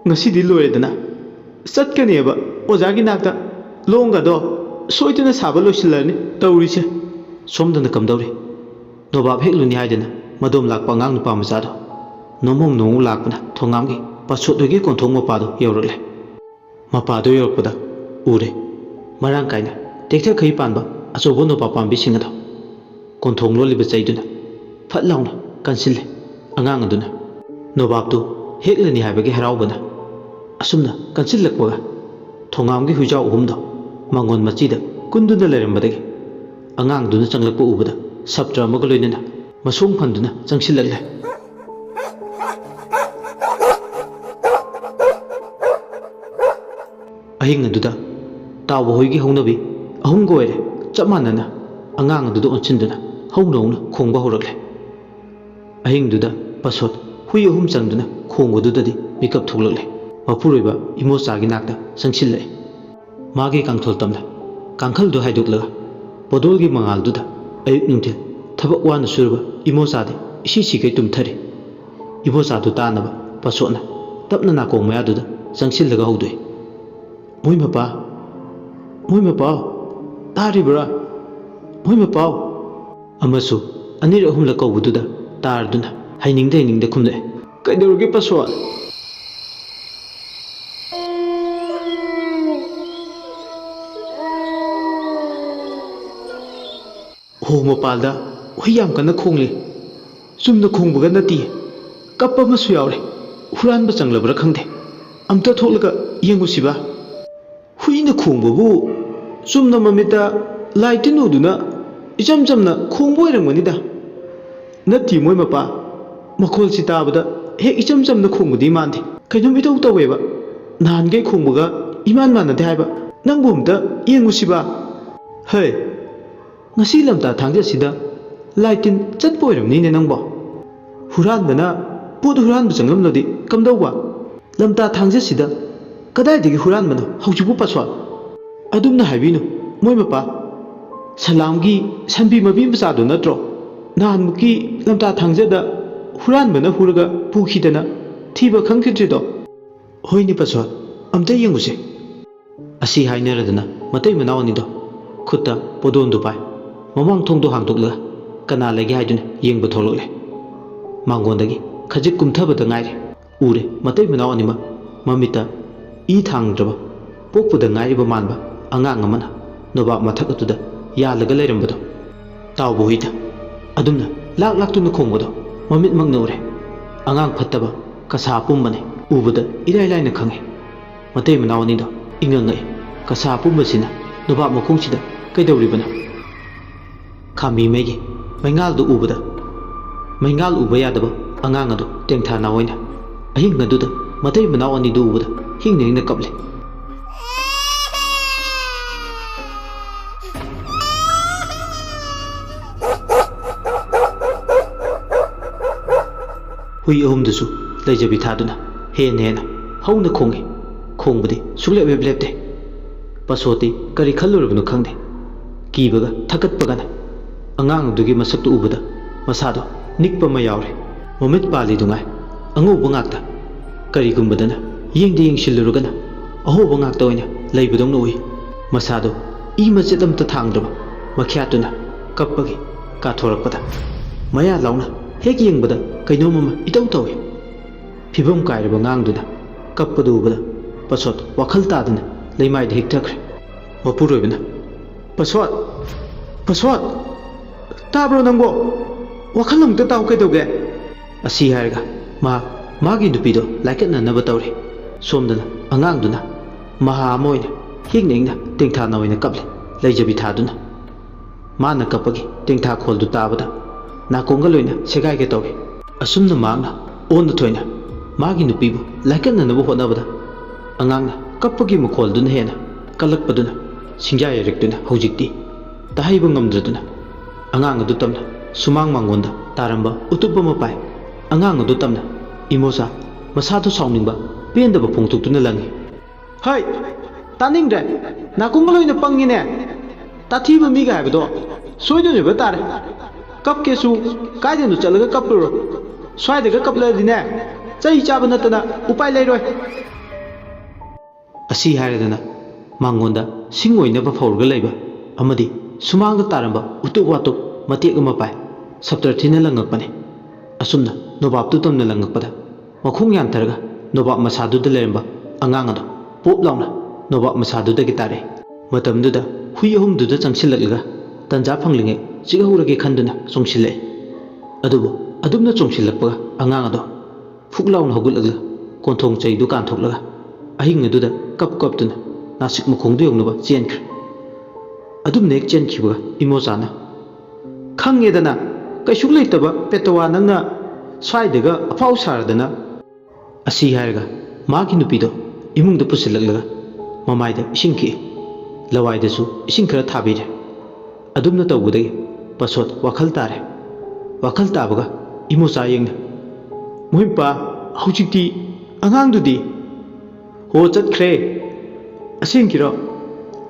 ꯉꯁꯤꯗꯤ ꯂꯣꯏꯔꯦꯗꯅ꯫ ꯆꯠꯀꯅꯦꯕ ꯑꯣꯖꯥꯒꯤ ꯅꯥꯛꯇ꯫ ꯂꯣꯡꯒꯗꯣ ꯁꯣꯏꯗꯅ ꯁꯥꯕ ꯂꯣꯏꯁꯤꯜꯂꯔꯅꯤ ꯇꯧꯔꯤꯁꯦ꯫" ꯁꯣꯝꯗꯅ ꯀꯝꯗꯧꯔꯤ? ꯅꯣꯕꯥꯞ ꯍꯦꯛꯂꯨꯅꯤ ꯍꯥꯏꯗꯅ ꯃꯗꯣꯝ ꯂꯥꯛꯄ ꯑꯉꯥꯡ ꯅꯨꯄꯥ ꯃꯆꯥꯗꯣ ꯅꯣꯡꯃꯣꯡ ꯅꯣꯡꯃꯣꯡ ꯂꯥꯛꯄꯅ ꯊꯣꯉꯥꯝꯒꯤ ꯄꯥꯁꯣꯠ ꯍꯣꯏꯒꯤ ꯀꯣꯟꯊꯣꯡ ꯃꯄꯥꯗꯣ ꯌꯧꯔꯛꯂꯦ꯫ ꯃꯄꯥꯗꯣ ꯌꯧꯔꯛꯄꯗ ꯎꯔꯦ꯫ ꯃꯔꯥꯡ ꯀꯥꯏꯅ ꯇꯦꯛꯊꯈꯩ ꯄꯥꯟꯕ ꯑꯆꯧꯕ ꯅꯣꯕꯥꯞ ꯄꯥꯝꯕꯤꯁꯤꯡ ꯑꯗꯣ ꯀꯣꯟꯊꯣꯡ ꯂꯣꯜꯂꯤꯕ ꯆꯩꯗꯨꯅ ꯐꯠ ꯂꯥꯎꯅ ꯀꯟꯁꯤꯜꯂꯦ꯫ ꯑꯉꯥꯡ ꯑꯗꯨꯅ ꯅꯣꯕꯥꯞꯇꯨ ꯍꯦꯛꯂꯅꯤ ꯍꯥꯏꯕꯒꯤ ꯍꯔꯥꯎꯕꯅ ꯑꯁꯨꯝꯅ ꯀꯟꯁꯤꯜꯂꯛꯄꯒ ꯊꯣꯉꯥꯝꯒꯤ ꯍꯨꯏꯖꯥꯎ ꯑꯍꯨꯝꯗꯣ ꯃꯉꯣꯟ ꯃꯆꯤꯗ ꯀꯨꯟꯗꯨꯅ ꯂꯩꯔꯝꯕꯗꯒꯤ ꯑꯉꯥꯡꯗꯨꯅ ꯆꯪꯂꯛꯄ ꯎꯕꯗ ꯁꯞꯇ꯭ꯔ ꯑꯃꯒ ꯂꯣꯏꯅꯅ ꯃꯁꯣꯡ ꯐꯟꯗꯨꯅ ꯆꯪꯁꯤꯜꯂꯛꯂꯦ꯫ ꯑꯍꯤꯡ ꯑꯗꯨꯗ ꯇꯥꯎꯕ ꯍꯣꯏꯒꯤ ꯍꯧꯅꯕꯤ ꯑꯍꯨꯝꯒ ꯑꯣꯏꯔꯦ ꯆꯞ ꯃꯥꯟꯅꯅ ꯑꯉꯥꯡ ꯑꯗꯨꯗ ꯑꯣꯟꯁꯤꯟꯗꯨꯅ ꯍꯧꯅ ꯍꯧꯅ ꯈꯣꯡꯕ ꯍꯧꯔꯛꯂꯦ꯫ ꯑꯍꯤꯡꯗꯨꯗ ꯄꯁꯣꯠ ꯍꯨꯏ ꯑꯍꯨꯝ ꯆꯪꯗꯨꯅ ꯈꯣꯡꯕꯗꯨꯗꯗꯤ ꯃꯤꯀꯞ ꯊꯣꯛꯂꯛꯂꯦ꯫ ꯃꯄꯨꯔꯣꯏꯕ ꯏꯃꯣꯆꯥꯒꯤ ꯅꯥꯛꯇ ꯆꯪꯁꯤꯜꯂꯛꯏ꯫ ꯃꯥꯒꯤ ꯀꯥꯡꯊꯣꯜ ꯇꯝꯅ ꯀꯥꯡꯈꯜꯗꯨ ꯍꯥꯏꯗꯣꯛꯂꯒ ꯄꯣꯗꯣꯜꯒꯤ ꯃꯉꯥꯜꯗꯨꯗ ꯑꯌꯨꯛ ꯅꯨꯡꯊꯤꯜ ꯊꯕꯛ ꯋꯥꯅ ꯁꯨꯔꯕ ꯏꯃꯣꯆꯥꯗꯤ ꯏꯁꯤ ꯁꯤꯈꯩ ꯇꯨꯝꯊꯔꯤ꯫ ꯏꯕꯣꯆꯥꯗꯨ ꯇꯥꯅꯕ ꯄꯁꯣꯠꯅ ꯇꯞꯅ ꯅꯥꯀꯣꯡ ꯃꯌꯥꯗꯨꯗ ꯆꯪꯁꯤꯜꯂꯒ ꯍꯧꯗꯣꯛꯏ꯫ "ꯃꯣꯏ ꯃꯄꯥ, ꯃꯣꯏ ꯃꯄꯥꯎ, ꯇꯥꯔꯤꯕ꯭ꯔꯥ? ꯃꯣꯏ ꯃꯄꯥꯎ!" ꯑꯃꯁꯨ ꯑꯅꯤꯔꯛ ꯑꯍꯨꯝꯂꯛ ꯀꯧꯕꯗꯨꯗ ꯇꯥꯔꯗꯨꯅ ꯍꯩꯅꯤꯡꯗ ꯍꯩꯅꯤꯡꯗ ꯈꯨꯝꯂꯛꯑꯦ꯫ "ꯀꯩꯗꯧꯔꯒꯦ ꯄꯁꯣꯠ?" "ꯍꯣ, ꯃꯄꯥꯜꯗ ꯍꯨꯏ ꯌꯥꯝ ꯀꯟꯅ ꯈꯣꯡꯂꯤ꯫ ꯆꯨꯝꯅ ꯈꯣꯡꯕꯒ ꯅꯠꯇꯦ, ꯀꯞꯄ ꯑꯃꯁꯨ ꯌꯥꯎꯔꯦ꯫ ꯍꯨꯔꯥꯟꯕ ꯆꯪꯂꯕ꯭ꯔꯥ ꯈꯪꯗꯦ꯫ ꯑꯝꯇ ꯊꯣꯛꯂꯒ ꯌꯦꯡꯉꯨꯁꯤꯕ?" "ꯍꯨꯏꯅ ꯈꯣꯡꯕꯕꯨ ꯆꯨꯝꯅ ꯃꯃꯤꯠꯇ ꯂꯥꯏ ꯇꯤꯟ ꯎꯗꯨꯅ ꯏꯆꯝ ꯆꯝꯅ ꯈꯣꯡꯕ ꯑꯣꯏꯔꯝꯒꯅꯤꯗ꯫" "ꯅꯠꯇꯦ ꯃꯣꯏ ꯃꯄꯥ, ꯃꯈꯣꯜꯁꯤ ꯇꯥꯕꯗ ꯍꯦꯛ ꯏꯆꯝ ꯆꯝꯅ ꯈꯣꯡꯕꯗꯤ ꯃꯥꯟꯗꯦ, ꯀꯩꯅꯣꯝ ꯏꯇꯧ ꯇꯧꯋꯦꯕ꯫ ꯅꯍꯥꯟꯈꯩ ꯈꯣꯡꯕꯒ ꯏꯃꯥꯟ ꯃꯥꯟꯅꯗꯦ ꯍꯥꯏꯕ꯫ ꯅꯪꯕꯨ ꯑꯝꯇ ꯌꯦꯡꯉꯨꯁꯤꯕ꯫ ꯍꯩ, ꯉꯁꯤ ꯂꯝꯇꯥ ꯊꯥꯡꯖꯁꯤꯗ ꯂꯥꯏ ꯇꯤꯟ ꯆꯠꯄ ꯑꯣꯏꯔꯝꯅꯤꯅꯦ ꯅꯪꯕꯣ꯫ ꯍꯨꯔꯥꯟꯕꯅ ꯄꯣꯠ ꯍꯨꯔꯥꯟꯕ ꯆꯪꯂꯝꯂꯗꯤ ꯀꯝꯗꯧꯕ? ꯂꯝꯇꯥ ꯊꯥꯡꯖꯁꯤꯗ ꯀꯗꯥꯏꯗꯒꯤ ꯍꯨꯔꯥꯟꯕꯅꯣ ꯍꯧꯖꯤꯛꯄꯨ, ꯄꯥꯁꯋꯥꯟ? ꯑꯗꯨꯝꯅ ꯍꯥꯏꯕꯤꯅꯨ, ꯃꯣꯏ ꯃꯄꯥ꯫ ꯁꯂꯥꯝꯒꯤ ꯁꯟꯕꯤ ꯃꯄꯤ ꯃꯆꯥꯗꯨ ꯅꯠꯇ꯭ꯔꯣ? ꯅꯍꯥꯟꯃꯨꯛꯀꯤ ꯂꯝꯇꯥ ꯊꯥꯡꯖꯗ ꯍꯨꯔꯥꯟꯕꯅ ꯍꯨꯔꯒ ꯄꯨꯈꯤꯗꯅ ꯊꯤꯕ ꯈꯪꯈꯤꯗ꯭ꯔꯤꯗꯣ? ꯍꯣꯏꯅꯦ ꯄꯥꯁꯋꯥꯟ, ꯑꯝꯇ ꯌꯦꯡꯉꯨꯁꯦ꯫ ꯑꯁꯤ ꯍꯥꯏꯅꯔꯗꯅ ꯃꯇꯩ ꯃꯅꯥꯎ ꯑꯅꯤꯗꯣ ꯈꯨꯠꯇ ꯄꯣꯗꯣꯟꯗꯨ ꯄꯥꯏ, ꯃꯃꯥꯡ ꯊꯣꯡꯗꯣ ꯍꯥꯡꯗꯣꯛꯂꯒ ꯀꯅꯥ ꯂꯩꯒꯦ ꯍꯥꯏꯗꯨꯅ ꯌꯦꯡꯕ ꯊꯣꯛꯂꯛꯂꯦ꯫ ꯃꯥꯡꯒꯣꯟꯗꯒꯤ ꯈꯖꯤꯛ ꯀꯨꯝꯊꯕꯗ ꯉꯥꯏꯔꯤ꯫ ꯎꯔꯦ, ꯃꯇꯩ ꯃꯅꯥꯎ ꯑꯅꯤꯃꯛ ꯃꯃꯤꯠꯇ ꯏ ꯊꯥꯡꯗ꯭ꯔꯕ, ꯄꯣꯛꯄꯗ ꯉꯥꯏꯔꯤꯕ ꯃꯥꯟꯕ ꯑꯉꯥꯡ ꯑꯃꯅ ꯅꯣꯕꯥꯞ ꯃꯊꯛ ꯑꯗꯨꯗ ꯌꯥꯜꯂꯒ ꯂꯩꯔꯝꯕꯗꯣ꯫ ꯇꯥꯎꯕ ꯍꯨꯏꯗ ꯑꯗꯨꯝꯅ ꯂꯥꯛ ꯂꯥꯛꯇꯨꯅ ꯈꯣꯡꯕꯗꯣ ꯃꯃꯤꯠꯃꯛꯅ ꯎꯔꯦ꯫ ꯑꯉꯥꯡ ꯐꯠꯇꯕ ꯀꯁꯥ ꯑꯄꯨꯝꯕꯅꯤ, ꯎꯕꯗ ꯏꯔꯥꯏ ꯂꯥꯏꯅ ꯈꯪꯉꯤ꯫ ꯃꯇꯩ ꯃꯅꯥꯎ ꯑꯅꯤꯗꯣ ꯏꯉꯛ ꯉꯛꯏ꯫ ꯀꯁꯥ ꯑꯄꯨꯝꯕꯁꯤꯅ ꯅꯣꯕꯥꯞ ꯃꯈꯣꯡꯁꯤꯗ ꯀꯩꯗꯧꯔꯤꯕꯅꯣ? ꯈꯥꯝꯕꯤ ꯃꯩꯒꯤ ꯃꯩꯉꯥꯜꯗꯨ ꯎꯕꯗ, ꯃꯩꯉꯥꯜ ꯎꯕ ꯌꯥꯗꯕ ꯑꯉꯥꯡ ꯑꯗꯨ ꯇꯦꯡꯊꯥ ꯅꯥꯑꯣꯏꯅ ꯑꯍꯤꯡ ꯑꯗꯨꯗ ꯃꯇꯩ ꯃꯅꯥꯎ ꯑꯅꯤꯗꯨ ꯎꯕꯗ ꯍꯤꯡꯅ ꯍꯤꯡꯅ ꯀꯞꯂꯤ꯫ ꯍꯨꯏ ꯑꯍꯨꯝꯗꯨꯁꯨ ꯂꯩꯖꯕꯤ ꯊꯥꯗꯨꯅ ꯍꯦꯟꯅ ꯍꯦꯟꯅ ꯍꯧꯅ ꯈꯣꯡꯏ꯫ ꯈꯣꯡꯕꯗꯤ ꯁꯨꯡꯂꯦꯞ ꯍꯦꯛ ꯂꯦꯞꯇꯦ꯫ ꯄꯥꯁꯣꯠꯇꯤ ꯀꯔꯤ ꯈꯜꯂꯨꯔꯕꯅꯣ ꯈꯪꯗꯦ꯫ ꯀꯤꯕꯒ ꯊꯛꯀꯠꯄꯒꯅ ꯑꯉꯥꯡ ꯑꯗꯨꯒꯤ ꯃꯁꯛꯇꯨ ꯎꯕꯗ ꯃꯁꯥꯗꯣ ꯅꯤꯛꯄ ꯑꯃ ꯌꯥꯎꯔꯦ꯫ ꯃꯃꯤꯠ ꯄꯥꯜꯂꯤꯗꯨꯉꯥꯏ ꯑꯉꯧꯕ ꯉꯥꯛꯇ꯫ ꯀꯔꯤꯒꯨꯝꯕꯗꯅ ꯌꯦꯡꯗ ꯌꯦꯡꯁꯤꯜꯂꯨꯔꯒꯅ ꯑꯍꯣꯕ ꯉꯥꯛꯇ ꯑꯣꯏꯅ ꯂꯩꯕꯗꯧꯅ ꯎꯏ꯫ ꯃꯁꯥꯗꯣ ꯏ ꯃꯆꯦꯠ ꯑꯃꯇ ꯊꯥꯡꯗ꯭ꯔꯕ ꯃꯈ꯭ꯌꯥꯠꯇꯨꯅ ꯀꯞꯄꯒꯤ ꯀꯥꯊꯣꯔꯛꯄꯗ ꯃꯌꯥ ꯂꯥꯎꯅ ꯍꯦꯛ ꯌꯦꯡꯕꯗ ꯀꯩꯅꯣꯝ ꯑꯃ ꯏꯇꯧ ꯇꯧꯏ꯫ ꯐꯤꯕꯝ ꯀꯥꯏꯔꯕ ꯑꯉꯥꯡꯗꯨꯅ ꯀꯞꯄꯗꯨ ꯎꯕꯗ ꯄꯁꯣꯠ ꯋꯥꯈꯜ ꯇꯥꯗꯅ ꯂꯩꯃꯥꯏꯗ ꯍꯤꯛꯊꯈ꯭ꯔꯦ꯫ ꯃꯄꯨꯔꯣꯏꯕꯅ, "ꯄꯁꯣꯠ! ꯄꯁꯣꯠ! ꯇꯥꯕ꯭ꯔꯣ ꯅꯪꯕꯣ? ꯋꯥꯈꯜ ꯑꯃꯨꯛꯇ ꯇꯥꯎ, ꯀꯩꯗꯧꯒꯦ?" ꯑꯁꯤ ꯍꯥꯏꯔꯒ ꯃꯍꯥꯛ ꯃꯥꯒꯤ ꯅꯨꯄꯤꯗꯣ ꯂꯥꯏꯀꯠꯅꯅꯕ ꯇꯧꯔꯤ꯫ ꯁꯣꯝꯗꯅ ꯑꯉꯥꯡꯗꯨꯅ ꯃꯍꯥ ꯑꯃ ꯑꯣꯏꯅ ꯍꯤꯡꯅ ꯍꯤꯡꯅ ꯇꯦꯡꯊꯥ ꯅꯥꯑꯣꯏꯅ ꯀꯞꯂꯤ꯫ ꯂꯩꯖꯕꯤ ꯊꯥꯗꯨꯅ ꯃꯥꯅ ꯀꯞꯄꯒꯤ ꯇꯦꯡꯊꯥ ꯈꯣꯜꯗꯨ ꯇꯥꯕꯗ ꯅꯥꯀꯣꯡꯒ ꯂꯣꯏꯅ ꯁꯦꯒꯥꯏꯒꯦ ꯇꯧꯏ꯫ ꯑꯁꯨꯝꯅ ꯃꯍꯥꯛꯅ ꯑꯣꯟꯅ ꯊꯣꯏꯅ ꯃꯥꯒꯤ ꯅꯨꯄꯤꯕꯨ ꯂꯥꯏꯀꯠꯅꯅꯕ ꯍꯣꯠꯅꯕꯗ ꯑꯉꯥꯡꯅ ꯀꯞꯄꯒꯤ ꯃꯈꯣꯜꯗꯨꯅ ꯍꯦꯟꯅ ꯀꯜꯂꯛꯄꯗꯨꯅ ꯁꯤꯡꯖꯥ ꯌꯥꯏꯔꯛꯇꯨꯅ ꯍꯧꯖꯤꯛꯇꯤ ꯇꯥꯍꯩꯕ ꯉꯝꯗ꯭ꯔꯗꯨꯅ ꯑꯉꯥꯡ ꯑꯗꯨ ꯇꯝꯅ ꯁꯨꯃꯥꯡ ꯃꯥꯡꯒꯣꯟꯗ ꯇꯥꯔꯝꯕ ꯎꯇꯨꯞ ꯑꯃ ꯄꯥꯏ꯫ ꯑꯉꯥꯡ ꯑꯗꯨ ꯇꯝꯅ ꯏꯃꯣꯆꯥ ꯃꯁꯥꯗꯨ ꯁꯥꯎꯅꯤꯡꯕ ꯄꯦꯟꯗꯕ ꯐꯣꯡꯗꯣꯛꯇꯨꯅ ꯂꯪꯉꯤ꯫ ꯍꯩ! ꯇꯥꯅꯤꯡꯗ꯭ꯔꯦ! ꯅꯥꯀꯣꯡꯒ ꯂꯣꯏꯅ ꯄꯪꯉꯤꯅꯦ! ꯇꯥꯊꯤꯕ ꯃꯤꯒ ꯍꯥꯏꯕꯗꯣ ꯁꯣꯏꯗꯅ ꯑꯣꯏꯕ ꯇꯥꯔꯦ꯫ ꯀꯞꯀꯦꯁꯨ ꯀꯥꯏꯗꯅꯣ ꯆꯠꯂꯒ ꯀꯞꯂꯨꯔꯣ꯫ ꯁ꯭ꯋꯥꯏꯗꯒ ꯀꯞꯂꯛꯑꯗꯤꯅꯦ, ꯆꯩ ꯆꯥꯕ ꯅꯠꯇꯅ ꯎꯄꯥꯏ ꯂꯩꯔꯣꯏ꯫ ꯑꯁꯤ ꯍꯥꯏꯔꯗꯅ ꯃꯉꯣꯟꯗ ꯁꯤꯡ ꯑꯣꯏꯅꯕ ꯐꯧꯔꯒ ꯂꯩꯕ ꯑꯃꯗꯤ ꯁꯨꯃꯥꯡꯗ ꯇꯥꯔꯝꯕ ꯎꯇꯨꯞ ꯋꯥꯇꯨꯞ ꯃꯇꯦꯛ ꯑꯃ ꯄꯥꯏ꯫ ꯁꯞꯇꯔ ꯊꯤꯅ ꯂꯪꯉꯛꯄꯅꯤ꯫ ꯑꯁꯨꯝꯅ ꯅꯣꯕꯥꯞꯇꯨ ꯇꯝꯅ ꯂꯪꯉꯛꯄꯗ ꯃꯈꯣꯡ ꯌꯥꯟꯊꯔꯒ ꯅꯣꯕꯥꯞ ꯃꯁꯥꯗꯨꯗ ꯂꯩꯔꯝꯕ ꯑꯉꯥꯡ ꯑꯗꯣ ꯄꯣꯞ ꯂꯥꯎꯅ ꯅꯣꯕꯥꯞ ꯃꯁꯥꯗꯨꯗꯒꯤ ꯇꯥꯔꯛꯏ꯫ ꯃꯇꯝꯗꯨꯗ ꯍꯨꯏ ꯑꯍꯨꯝꯗꯨꯗ ꯆꯪꯁꯤꯜꯂꯛꯂꯒ ꯇꯟꯖꯥ ꯐꯪꯂꯤꯉꯩ ꯆꯤꯛꯍꯧꯔꯒꯦ ꯈꯟꯗꯨꯅ ꯆꯣꯡꯁꯤꯜꯂꯛꯏ꯫ ꯑꯗꯨꯕꯨ ꯑꯗꯨꯝꯅ ꯆꯣꯡꯁꯤꯜꯂꯛꯄꯒ ꯑꯉꯥꯡ ꯑꯗꯣ ꯐꯨꯛ ꯂꯥꯎꯅ ꯍꯧꯒꯠꯂꯒ ꯀꯣꯟꯊꯣꯡ ꯆꯩꯗꯨ ꯀꯥꯟꯊꯣꯛꯂꯒ ꯑꯍꯤꯡ ꯑꯗꯨꯗ ꯀꯞ ꯀꯞꯇꯨꯅ ꯅꯥꯁꯤꯛ ꯃꯈꯣꯡꯗꯨ ꯌꯧꯅꯕ ꯆꯦꯟꯈ꯭ꯔꯦ꯫ ꯑꯗꯨꯝꯅ ꯍꯦꯛ ꯆꯦꯟꯈꯤꯕꯒ ꯏꯃꯣꯆꯥꯅ, "ꯈꯪꯉꯦꯗꯅ, ꯀꯩꯁꯨ ꯂꯩꯇꯕ ꯄꯦꯇꯋꯥ ꯅꯪꯅ ꯁ꯭ꯋꯥꯏꯗꯒ ꯑꯐꯥꯎ ꯁꯥꯔꯗꯅ!" ꯑꯁꯤ ꯍꯥꯏꯔꯒ ꯃꯥꯒꯤ ꯅꯨꯄꯤꯗꯣ ꯏꯃꯨꯡꯗ ꯄꯨꯁꯤꯜꯂꯛꯂꯒ ꯃꯃꯥꯏꯗ ꯏꯁꯤꯡ ꯈꯤꯛꯏ꯫ ꯂꯋꯥꯏꯗꯁꯨ ꯏꯁꯤꯡ ꯈꯔ ꯊꯥꯕꯤꯔꯦ꯫ ꯑꯗꯨꯝꯅ ꯇꯧꯕꯗꯒꯤ ꯄꯁꯣꯠ ꯋꯥꯈꯜ ꯇꯥꯔꯦ꯫ ꯋꯥꯈꯜ ꯇꯥꯕꯒ ꯏꯃꯣꯆꯥ ꯌꯦꯡꯅ, "ꯃꯣꯏꯄꯥ, ꯍꯧꯖꯤꯛꯇꯤ ꯑꯉꯥꯡꯗꯨꯗꯤ?" "ꯍꯣ, ꯆꯠꯈ꯭ꯔꯦ꯫" "ꯑꯁꯦꯡꯀꯤꯔꯣ?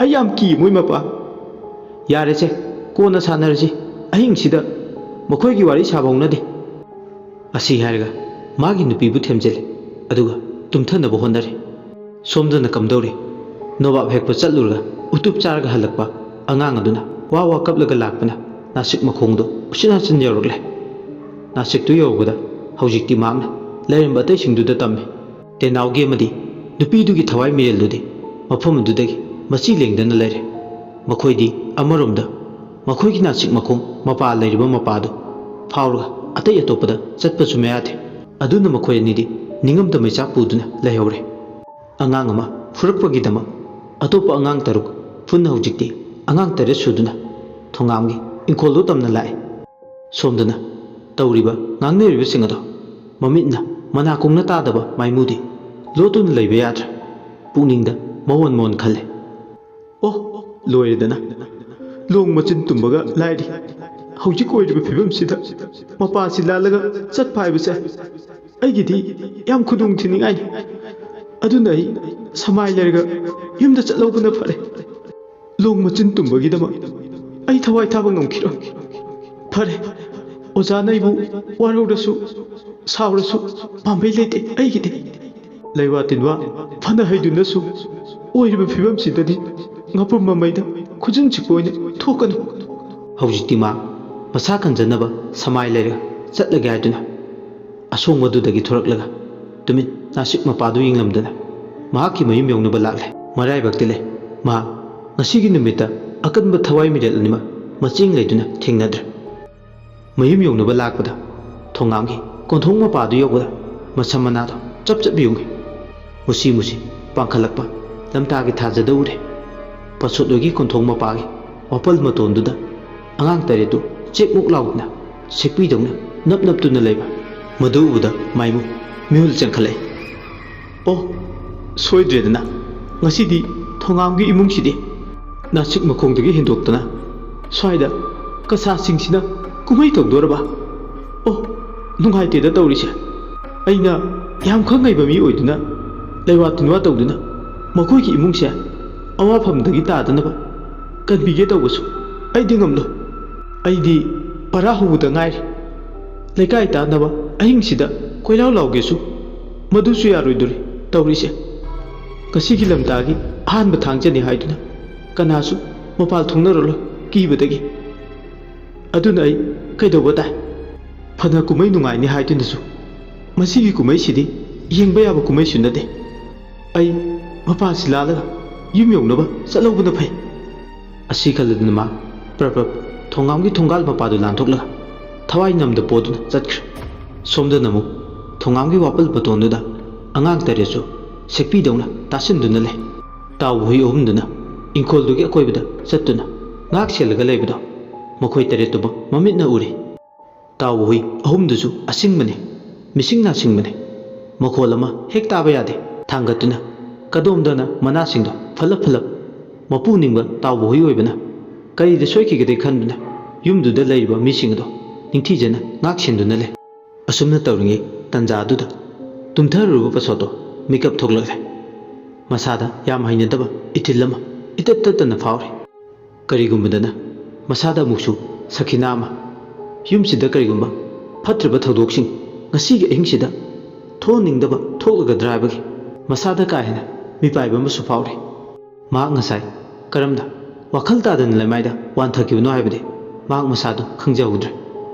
ꯑꯩ ꯌꯥꯝ ꯀꯤ, ꯃꯣꯏ ꯃꯄꯥ꯫" "ꯌꯥꯔꯦꯁꯦ, ꯀꯣꯟꯅ ꯁꯥꯟꯅꯔꯁꯤ꯫ ꯑꯍꯤꯡꯁꯤꯗ ꯃꯈꯣꯏꯒꯤ ꯋꯥꯔꯤ ꯁꯥꯕ ꯍꯧꯅꯗꯦ꯫" ꯑꯁꯤ ꯍꯥꯏꯔꯒ ꯃꯥꯒꯤ ꯅꯨꯄꯤꯕꯨ ꯊꯦꯝꯖꯤꯜꯂꯤ, ꯑꯗꯨꯒ ꯇꯨꯝꯊꯅꯕ ꯍꯣꯠꯅꯔꯤ꯫ ꯁꯣꯝꯗꯅ ꯀꯝꯗꯧꯔꯤ? ꯅꯣꯕꯥꯞ ꯍꯦꯛꯄ ꯆꯠꯂꯨꯔꯒ ꯎꯇꯨꯞ ꯆꯥꯔꯒ ꯍꯜꯂꯛꯄ ꯑꯉꯥꯡ ꯑꯗꯨꯅ ꯋꯥ ꯋꯥ ꯀꯞꯂꯒ ꯂꯥꯛꯄꯅ ꯅꯥꯁꯤꯛ ꯃꯈꯣꯡꯗꯨ ꯎꯆꯤꯟ ꯅꯥꯆꯤꯟ ꯌꯧꯔꯛꯂꯦ꯫ ꯅꯥꯁꯤꯛꯇꯨ ꯌꯧꯕꯗ ꯍꯧꯖꯤꯛꯇꯤ ꯃꯍꯥꯛꯅ ꯂꯩꯔꯝꯕ ꯑꯇꯩꯁꯤꯡꯗꯨꯗ ꯇꯝꯃꯤ꯫ ꯇꯦꯅꯥꯎꯒꯤ ꯑꯃꯗꯤ ꯅꯨꯄꯤꯗꯨꯒꯤ ꯊꯋꯥꯏ ꯃꯤꯔꯦꯜꯗꯨꯗꯤ ꯃꯐꯝ ꯑꯗꯨꯗꯒꯤ ꯃꯆꯤ ꯂꯦꯡꯗꯅ ꯂꯩꯔꯦ꯫ ꯃꯈꯣꯏꯗꯤ ꯑꯃꯔꯣꯝꯗ ꯃꯈꯣꯏꯒꯤ ꯅꯥꯁꯤꯛ ꯃꯈꯣꯡ ꯃꯄꯥ ꯂꯩꯔꯤꯕ ꯃꯄꯥꯗꯨ ꯐꯥꯎꯔꯒ ꯑꯇꯩ ꯑꯇꯣꯞꯄꯗ ꯆꯠꯄꯁꯨ ꯃꯌꯥꯗꯦ꯫ ꯑꯗꯨꯅ ꯃꯈꯣꯏ ꯑꯅꯤꯗꯤ ꯅꯤꯡꯉꯝꯗ ꯃꯩꯆꯥꯛ ꯄꯨꯗꯨꯅ ꯂꯩꯍꯧꯔꯦ꯫ ꯑꯉꯥꯡ ꯑꯃ ꯐꯨꯔꯛꯄꯒꯤꯗꯃꯛ ꯑꯇꯣꯞꯄ ꯑꯉꯥꯡ ꯇꯔꯨꯛ ꯄꯨꯟꯅ ꯍꯧꯖꯤꯛꯇꯤ ꯑꯉꯥꯡ ꯇꯔꯦꯠ ꯁꯨꯗꯨꯅ ꯊꯣꯉꯥꯝꯒꯤ ꯏꯪꯈꯣꯜꯗꯨ ꯇꯝꯅ ꯂꯥꯛꯏ꯫ ꯁꯣꯝꯗꯅ ꯇꯧꯔꯤꯕ ꯉꯥꯡꯅꯔꯤꯕꯁꯤꯡ ꯑꯗꯣ ꯃꯃꯤꯠꯅ ꯃꯅꯥꯀꯣꯡꯅ ꯇꯥꯗꯕ ꯃꯥꯏꯃꯨꯗꯤ ꯂꯣꯠꯇꯨꯅ ꯂꯩꯕ ꯌꯥꯗ꯭ꯔꯦ꯫ ꯄꯨꯛꯅꯤꯡꯗ ꯃꯑꯣꯟ ꯃꯑꯣꯟ ꯈꯜꯂꯦ꯫ ꯑꯣ, ꯂꯣꯏꯔꯦꯗꯅ꯫ ꯂꯣꯡ ꯃꯆꯤꯟ ꯇꯨꯝꯕꯒ ꯂꯥꯏꯔꯤ꯫ ꯍꯧꯖꯤꯛ ꯑꯣꯏꯔꯤꯕ ꯐꯤꯕꯝꯁꯤꯗ ꯃꯄꯥꯁꯤ ꯂꯥꯜꯂꯒ ꯆꯠꯄ ꯍꯥꯏꯕꯁꯦ ꯑꯩꯒꯤꯗꯤ ꯌꯥꯝ ꯈꯨꯗꯣꯡ ꯊꯤꯅꯤꯡꯉꯥꯏꯅꯤ꯫ ꯑꯗꯨꯅ ꯑꯩ ꯁꯃꯥꯏ ꯂꯩꯔꯒ ꯌꯨꯝꯗ ꯆꯠꯍꯧꯕꯅ ꯐꯔꯦ꯫ ꯂꯣꯡ ꯃꯆꯤꯟ ꯇꯨꯝꯕꯒꯤꯗꯃꯛ ꯑꯩ ꯊꯋꯥꯏ ꯊꯥꯕ ꯉꯝꯈꯤꯔꯣꯏ꯫ ꯐꯔꯦ, ꯑꯣꯖꯥꯅ ꯑꯩꯕꯨ ꯋꯥꯔꯧꯔꯁꯨ ꯁꯥꯎꯔꯁꯨ ꯄꯥꯝꯕꯩ ꯂꯩꯇꯦ ꯑꯩꯒꯤꯗꯤ꯫ ꯂꯩꯋꯥ ꯇꯤꯟꯋꯥ ꯐꯅ ꯍꯩꯗꯨꯅꯁꯨ ꯑꯣꯏꯔꯤꯕ ꯐꯤꯕꯝꯁꯤꯗꯗꯤ ꯉꯥꯄ꯭ꯔꯨꯝ ꯃꯃꯩꯗ ꯈꯨꯖꯤꯟ ꯁꯤꯛꯄ ꯑꯣꯏꯅ ꯊꯣꯛꯀꯅꯨ꯫ ꯍꯧꯖꯤꯛꯇꯤ ꯃꯥ ꯃꯁꯥ ꯀꯟꯖꯅꯕ ꯁꯃꯥꯏ ꯂꯩꯔꯒ ꯆꯠꯂꯒꯦ ꯍꯥꯏꯗꯨꯅ ꯑꯁꯣꯡꯕꯗꯨꯗꯒꯤ ꯊꯣꯔꯛꯂꯒ ꯇꯨꯃꯤꯟ ꯅꯥꯁꯤꯛ ꯃꯄꯥꯗꯨ ꯌꯦꯡꯂꯝꯗꯅ ꯃꯍꯥꯛꯀꯤ ꯃꯌꯨꯝ ꯌꯧꯅꯕ ꯂꯥꯛꯂꯦ꯫ ꯃꯔꯥꯏꯕꯛꯇꯤ ꯂꯩ, ꯃꯍꯥꯛ ꯉꯁꯤꯒꯤ ꯅꯨꯃꯤꯠꯇ ꯑꯀꯟꯕ ꯊꯋꯥꯏ ꯃꯤꯔꯦꯜ ꯑꯅꯤꯃꯛ ꯃꯆꯦꯡ ꯂꯩꯗꯨꯅ ꯊꯦꯡꯅꯗ꯭ꯔꯦ꯫ ꯃꯌꯨꯝ ꯌꯧꯅꯕ ꯂꯥꯛꯄꯗ ꯊꯣꯡꯒꯥꯝꯒꯤ ꯀꯣꯟꯊꯣꯡ ꯃꯄꯥꯗꯨ ꯌꯧꯕꯗ ꯃꯁꯝ ꯃꯅꯥꯗꯣ ꯆꯞ ꯆꯞ ꯌꯨꯡꯉꯤ꯫ ꯃꯨꯁꯤ ꯃꯨꯁꯤ ꯄꯥꯡꯈꯠꯂꯛꯄ ꯂꯝꯇꯥꯒꯤ ꯊꯥꯖꯗ ꯎꯔꯦ꯫ ꯄꯁꯣꯠꯂꯣꯏꯒꯤ ꯀꯣꯟꯊꯣꯡ ꯃꯄꯥꯒꯤ ꯋꯥꯄꯜ ꯃꯇꯣꯟꯗꯨꯗ ꯑꯉꯥꯡ ꯇꯔꯦꯠꯇꯨ ꯆꯦꯛꯃꯨꯛ ꯂꯥꯎꯗꯨꯅ ꯁꯦꯛꯄꯤꯗꯧꯅ ꯅꯞ ꯅꯞꯇꯨꯅ ꯂꯩꯕ ꯃꯗꯨ ꯎꯕꯗ ꯃꯥꯏꯃꯨ ꯃꯤꯍꯨꯜ ꯆꯦꯟꯈꯠꯂꯛꯏ꯫ ꯑꯣ, ꯁꯣꯏꯗ꯭ꯔꯦꯗꯅ, ꯉꯁꯤꯗꯤ ꯊꯣꯉꯥꯝꯒꯤ ꯏꯃꯨꯡꯁꯤꯗꯤ ꯅꯥꯁꯤꯛ ꯃꯈꯣꯡꯗꯒꯤ ꯍꯦꯟꯗꯣꯛꯇꯅ ꯁ꯭ꯋꯥꯏꯗ ꯀꯁꯥꯁꯤꯡꯁꯤꯅ ꯀꯨꯝꯍꯩ ꯇꯧꯗꯣꯔꯕ? ꯑꯣ, ꯅꯨꯡꯉꯥꯏꯇꯦꯗ ꯇꯧꯔꯤꯁꯦ꯫ ꯑꯩꯅ ꯌꯥꯝ ꯈꯪ ꯍꯩꯕ ꯃꯤ ꯑꯣꯏꯗꯨꯅ ꯂꯩꯋꯥ ꯇꯤꯟꯋꯥ ꯇꯧꯗꯨꯅ ꯃꯈꯣꯏꯒꯤ ꯏꯃꯨꯡꯁꯦ ꯑꯋꯥꯐꯝꯗꯒꯤ ꯇꯥꯗꯅꯕ ꯀꯟꯕꯤꯒꯦ ꯇꯧꯕꯁꯨ ꯑꯩꯗꯤ ꯉꯝꯂꯣꯏ꯫ ꯑꯩꯗꯤ ꯄꯔꯥ ꯍꯧꯕꯗ ꯉꯥꯏꯔꯤ꯫ ꯂꯩꯀꯥꯏ ꯇꯥꯅꯕ ꯑꯍꯤꯡꯁꯤꯗ ꯀꯣꯏꯂꯥꯎ ꯂꯥꯎꯒꯦꯁꯨ ꯃꯗꯨꯁꯨ ꯌꯥꯔꯣꯏꯗꯣꯔꯤ ꯇꯧꯔꯤꯁꯦ꯫ ꯉꯁꯤꯒꯤ ꯂꯝꯇꯥꯒꯤ ꯑꯍꯥꯟꯕ ꯊꯥꯡꯖꯅꯤ ꯍꯥꯏꯗꯨꯅ ꯀꯅꯥꯁꯨ ꯃꯄꯥꯜ ꯊꯣꯛꯅꯔꯔꯣꯏ ꯀꯤꯕꯗꯒꯤ꯫ ꯑꯗꯨꯅ ꯑꯩ ꯀꯩꯗꯧꯕ ꯇꯥꯏ? ꯐꯅ ꯀꯨꯝꯍꯩ ꯅꯨꯡꯉꯥꯏꯅꯤ ꯍꯥꯏꯗꯨꯅꯁꯨ ꯃꯁꯤꯒꯤ ꯀꯨꯝꯍꯩꯁꯤꯗꯤ ꯌꯦꯡꯕ ꯌꯥꯕ ꯀꯨꯝꯍꯩꯁꯨ ꯅꯠꯇꯦ꯫ ꯑꯩ ꯃꯄꯥꯁꯤ ꯂꯥꯜꯂꯒ ꯌꯨꯝ ꯌꯧꯅꯕ ꯆꯠꯍꯧꯕꯅ ꯐꯩ꯫ ꯑꯁꯤ ꯈꯜꯂꯗꯨꯅ ꯃꯥ ꯄ꯭ꯔꯞ ꯄ꯭ꯔꯞ ꯊꯣꯡꯒꯥꯝꯒꯤ ꯊꯣꯡꯒꯥꯜ ꯃꯄꯥꯗꯨ ꯂꯥꯟꯊꯣꯛꯂꯒ ꯊꯋꯥꯏ ꯅꯝꯗ ꯄꯣꯗꯨꯅ ꯆꯠꯈ꯭ꯔꯦ꯫ ꯁꯣꯝꯗꯅ ꯑꯃꯨꯛ ꯊꯣꯡꯒꯥꯝꯒꯤ ꯋꯥꯄꯜ ꯃꯇꯣꯟꯗꯨꯗ ꯑꯉꯥꯡ ꯇꯔꯦꯠꯁꯨ ꯁꯦꯛꯄꯤꯗꯧꯅ ꯇꯥꯁꯤꯟꯗꯨꯅ ꯂꯩ꯫ ꯇꯥꯎꯕ ꯍꯨꯏ ꯑꯍꯨꯝꯗꯨꯅ ꯏꯪꯈꯣꯜꯗꯨꯒꯤ ꯑꯀꯣꯏꯕꯗ ꯆꯠꯇꯨꯅ ꯉꯥꯛ ꯁꯦꯜꯂꯒ ꯂꯩꯕꯗꯣ ꯃꯈꯣꯏ ꯇꯔꯦꯠꯇꯨꯃꯛ ꯃꯃꯤꯠꯅ ꯎꯔꯤ꯫ ꯇꯥꯎꯕ ꯍꯨꯏ ꯑꯍꯨꯝꯗꯨꯁꯨ ꯑꯁꯤꯡꯕꯅꯤ, ꯃꯤꯁꯤꯡ ꯅꯥꯁꯤꯡꯕꯅꯤ꯫ ꯃꯈꯣꯜ ꯑꯃ ꯍꯦꯛ ꯇꯥꯕ ꯌꯥꯗꯦ꯫ ꯊꯥꯡꯒꯠꯇꯨꯅ ꯀꯗꯣꯝꯗꯅ ꯃꯅꯥꯁꯤꯡꯗꯣ ꯐꯜꯂꯞ ꯐꯜꯂꯞ ꯃꯄꯨ ꯅꯤꯡꯕ ꯇꯥꯎꯕ ꯍꯨꯏ ꯑꯣꯏꯕꯅ ꯀꯔꯤꯗ ꯁꯣꯏꯈꯤꯒꯗꯦ ꯈꯟꯗꯨꯅ ꯌꯨꯝꯗꯨꯗ ꯂꯩꯔꯤꯕ ꯃꯤꯁꯤꯡ ꯑꯗꯣ ꯅꯤꯡꯊꯤꯖꯅ ꯉꯥꯛ ꯁꯦꯟꯗꯨꯅ ꯂꯩ꯫ ꯑꯁꯨꯝꯅ ꯇꯧꯔꯤꯉꯩ ꯇꯟꯖꯥ ꯑꯗꯨꯗ ꯇꯨꯝꯊꯔꯨꯔꯕ ꯄꯁꯣꯠꯇꯣ ꯃꯤꯀꯞ ꯊꯣꯛꯂꯛꯂꯦ꯫ ꯃꯁꯥꯗ ꯌꯥꯝ ꯍꯩꯅꯗꯕ ꯏꯊꯤꯜ ꯑꯃ ꯏꯇꯠ ꯇꯠꯇꯅ ꯐꯥꯎꯔꯤ꯫ ꯀꯔꯤꯒꯨꯝꯕꯗꯅ ꯃꯁꯥꯗ ꯑꯃꯨꯛꯁꯨ ꯁꯈꯤꯅꯥ ꯑꯃ, ꯌꯨꯝꯁꯤꯗ ꯀꯔꯤꯒꯨꯝꯕ ꯐꯠꯇ꯭ꯔꯕ ꯊꯧꯗꯣꯛꯁꯤꯡ ꯉꯁꯤꯒꯤ ꯑꯍꯤꯡꯁꯤꯗ ꯊꯣꯛꯍꯟꯅꯤꯡꯗꯕ ꯊꯣꯛꯂꯒꯗ꯭ꯔꯥ ꯍꯥꯏꯕꯒꯤ ꯃꯁꯥꯗ ꯀꯥ ꯍꯦꯟꯅ ꯃꯤꯄꯥꯏꯕ ꯑꯃꯁꯨ ꯐꯥꯎꯔꯤ꯫ ꯃꯍꯥꯛ ꯉꯁꯥꯏ ꯀꯔꯝꯅ ꯋꯥꯈꯜ ꯇꯥꯗꯅ ꯂꯩꯃꯥꯏꯗ ꯋꯥꯟꯊꯈꯤꯕꯅꯣ ꯍꯥꯏꯕꯗꯤ ꯃꯍꯥꯛ ꯃꯁꯥꯗꯨ ꯈꯪꯖꯍꯧꯗ꯭ꯔꯦ꯫